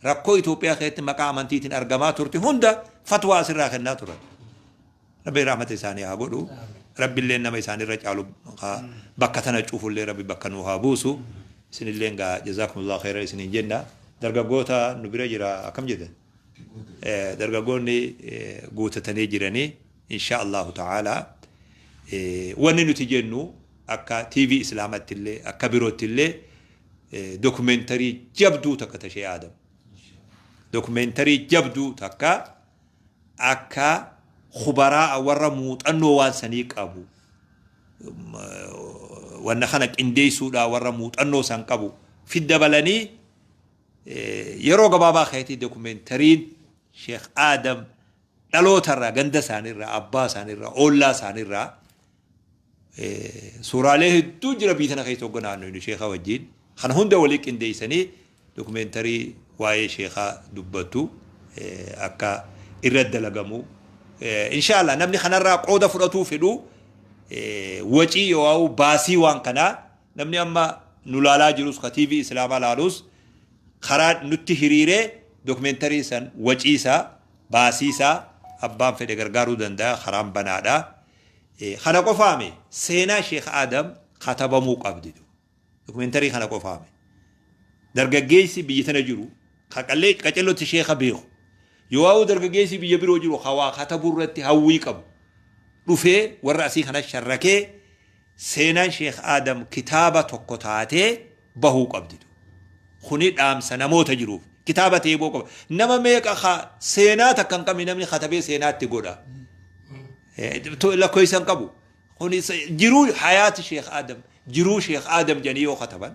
rakkoo Itoophiyaa keessatti maqaa amantiitiin argamaa turte hunda fatwaa asirraa kennaa turan. Rabbi rahmata isaanii haa godhu. Rabbi illee nama isaanirra caalu bakka tana cufullee Rabbi bakka nuu haa buusu. Isinillee gaa jazaakumullahu khairan isiniin jenna. Dargaggoota nu bira jira akkam jedhan? Dargaggoonni guutatanii jiranii insha Allahu ta'ala wanni nuti jennu akka TV Islaamatti illee akka birootti illee dokumentarii jabduu takka tashee Aadam. Dokumentarii jabduu takka akka kubaraa warra muuxannoo waan sanii qabu wanna kana qindeessuudhaa warra muuxannoo san qabu fiddabalanii yeroo gabaabaa keessatti dokumentariin Sheekh Aadam dhalootarraa ganda isaaniirraa abbaa isaaniirraa oollaa isaaniirraa Suuraalee hedduu jira biyya tana keessa hogga naannoynu sheekha wajjiin. Kana hunda walii qindeessanii dokumentarii waa'ee sheekhaa dubbattu akka irra dalagamu. Inshaallah namni kanarraa qooda fudhatuu fedhu wacii yoo'aa'u baasii waan kanaa namni amma nu laalaa jirus ka TV Islaamaa laalus karaa nutti hiriiree dokumentarii san wacii isaa baasii isaa abbaan fedhe gargaaruu danda'a karaan banaadha. Kana qofaami seenaa Sheekh Aadam katabamuu qabdi. Dokumentarii kana qofaami. Dargaggeessi biyya tana jiru ka qallee qacellotti sheekha beeku yoo'aa'u dargaggeessi biyya biroo jiru ka waa katabuu irratti hawwii qabu dhufee warra asii kana sharrakee seenaan Sheekh Aadam kitaaba tokko taatee bahuu qabdi. Kuni dhaamsa namoota jiruuf. Kitaaba ta'ee bahuu qaba. Nama meeqa ka seenaa takka hin qabne namni katabee seenaatti godha. Lakkoofsa hin qabu. Kuni jiruu hayaati Sheekh Aadam jiruu Sheekh Aadam jedhanii yoo kataban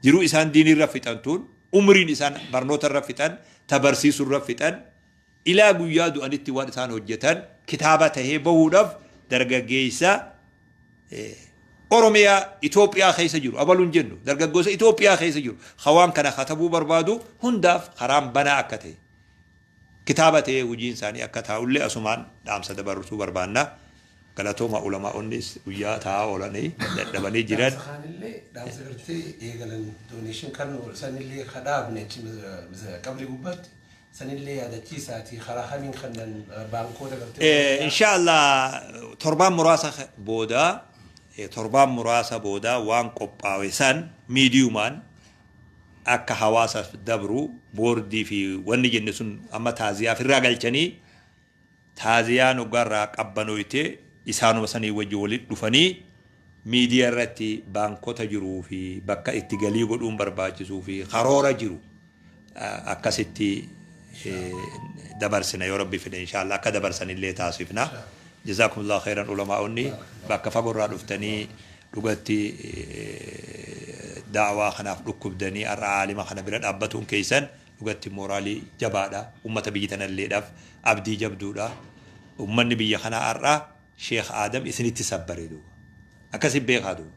jiruu isaan diinirra fixan tun umriin isaan barnoota irra fixan ta barsiisuu irra fixan ilaa guyyaa du'anitti waan isaan hojjetan kitaaba tahee bahuudhaaf dargaggeessa Oromiyaa Itoophiyaa keessa jiru abaluun jennu dargaggoota Itoophiyaa keessa jiru hawaan kana katabuu barbaadu hundaaf karaan banaa akka ta'e kitaaba ta'ee hojiin isaanii akka taa'ullee asumaan dhaamsa dabarsuu barbaanna. Galatooma ulamaa'onnis guyyaa taa'aa oolanii dadhabanii jiran. Dhaamsa kaanillee dhaamsa gartee eegalan donation kan sanillee kadhaabne achi qabrii gubbaatti sanillee yaadachiisaati karaa kamiin kannan baankoota gartee. Inshaallah torbaan muraasa booda torbaan muraasa booda waan qophaa'e san miidiyumaan akka hawaasaaf dabru boordii fi wanni jenne sun amma taaziyaaf irraa galchanii taaziyaan hoggaarraa qabbanooyte isaanuma sanii wajji walitti dhufanii miidiyaa irratti baankota jiruu fi bakka itti galii godhuun barbaachisuu fi karoora jiru akkasitti dabarsina yoo rabbi fedhe inshaallah akka dabarsanillee taasifna. Jazaakumullahu khairan ulamaa'onni bakka fagoorraa dhuftanii dhugatti daawaa kanaaf dhukkubdanii har'a aalima kana bira dhaabbatuun keessan dhugatti mooraalii jabaadha. Ummata biyya tanalleedhaaf abdii jabduudha. Ummanni biyya kanaa har'a Sheekh Aadam isinitti sabbare duuba. Akkasi beekaa duuba.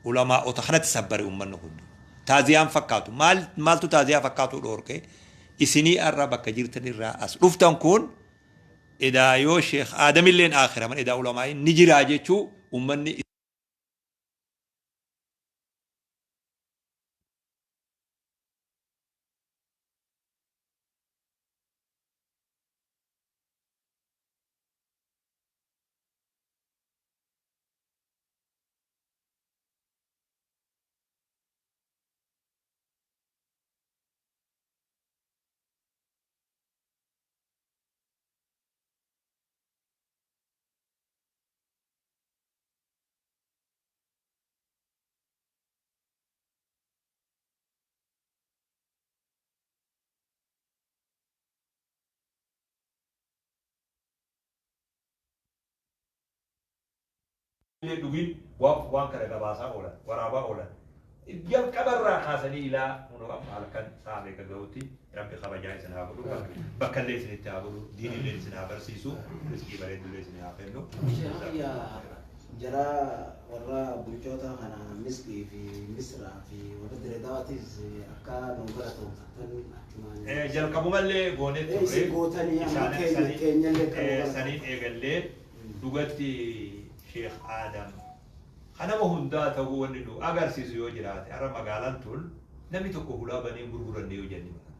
Ulamaa'ota kanatti sabbare ummanni kun duuba. Taaziyaan fakkaatu. Maal maaltu taaziyaa fakkaatu dhoorke? Isinii har'a bakka jirtan irraa as dhuftan kun edaa yoo Sheekh Aadamilleen aakhiraman edaa ulamaa'iin ni jiraa jechuu ummanni Dhugin waan kana gabaasaa oolan waraabaa oolan jalqabarraa kaasanii ilaa kunoo amma halkan sa'a meeqa gahutti rabbi kabajaa isin haa godhu bakka illee isinitti haa godhu diinillee isin haa barsiisu rizqii bareeddullee isin haa kennu. Jara warra bulchoota kana Misrii fi Misraa fi warra Diredawaatis akka nu galatoomfattan achumaan. Jalqabumallee goonee turre. Isin gootanii amma keenya keenyallee kan nu galatoomfattan. Saniin eegallee dhugatti Sheekh Aadam kanama hundaa ta'uu wanni nu agarsiisu yoo jiraate har'a magaalaan tun namni tokko hulaa banee gurguranne yoo jenne mala.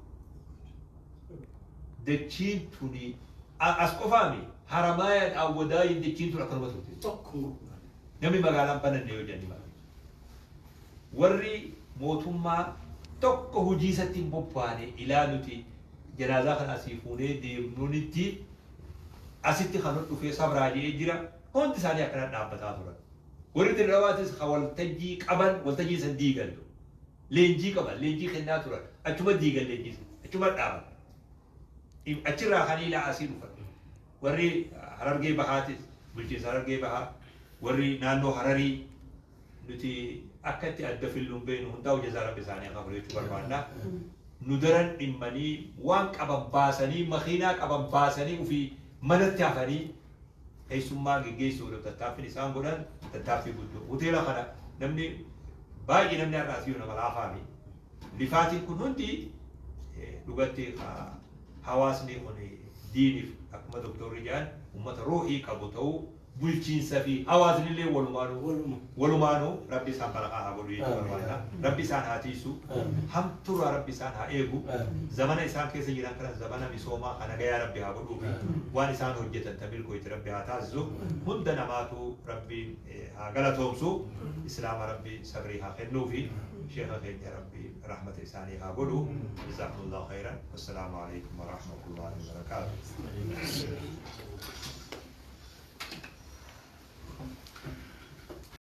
Dachiin tuni as qofaami haramaayaan awwadaayin dachiin tun akkanuma turte. Tokko gurguranne. Namni magaalaan bananne yoo jenne mala. Warri mootummaa tokko hojii isatti hin bobbaane ilaa nuti janaazaa kana asii fuunee deemnunitti asitti kan dhufee sabraa jedhee jira hundi isaanii akkana dhaabbataa turan. Warri Dirrawaatis kan waltajjii qaban waltajjii san diigan. Leenjii qaban leenjii kennaa turan achuma diigan leenjii san achuma dhaaban. Achirraa kan ilaa asii dhufan. Warri Harargee Bahaatis bulchiinsa Harargee Bahaa warri naannoo Hararii nuti akka itti adda filluun beeknu hundaa'u jazaa rabbi isaanii haa kafalu jechuu barbaanna. Nu daran dhimmanii waan qaban baasanii makiinaa qaban baasanii ofii manatti hafanii Keessummaa geggeessuudhaaf tattaaffiin isaan godhan tattaaffii guddoo. Hoteela kana namni baay'ee namni har'a asii nama laafaami. Lifaatiin kun hundi dhugatti hawaasni kun diiniif akkuma doktorri jedhan uummata ruuhii qabu ta'uu bulchiinsa fi hawaasni illee walumaanuu walumaanuu Rabbi isaan barakaa haa godhu jechuu barbaadna. Rabbi isaan haa tiisu. Hamturraa Rabbi isaan haa eegu. Zamana isaan keessa jiran kana zamana misoomaa kana gayaa Rabbi haa godhuu fi waan isaan hojjetan tamilkooyti Rabbi haa taasisu. Hunda namaatu Rabbiin haa galatoomsu. Islaama Rabbi sabrii haa kennuufi. Sheekha keenya Rabbi rahmata isaanii haa godhu. Jazakumullahu khairan. Wassalaamu alaikum warahmatullahi wabarakaatuh.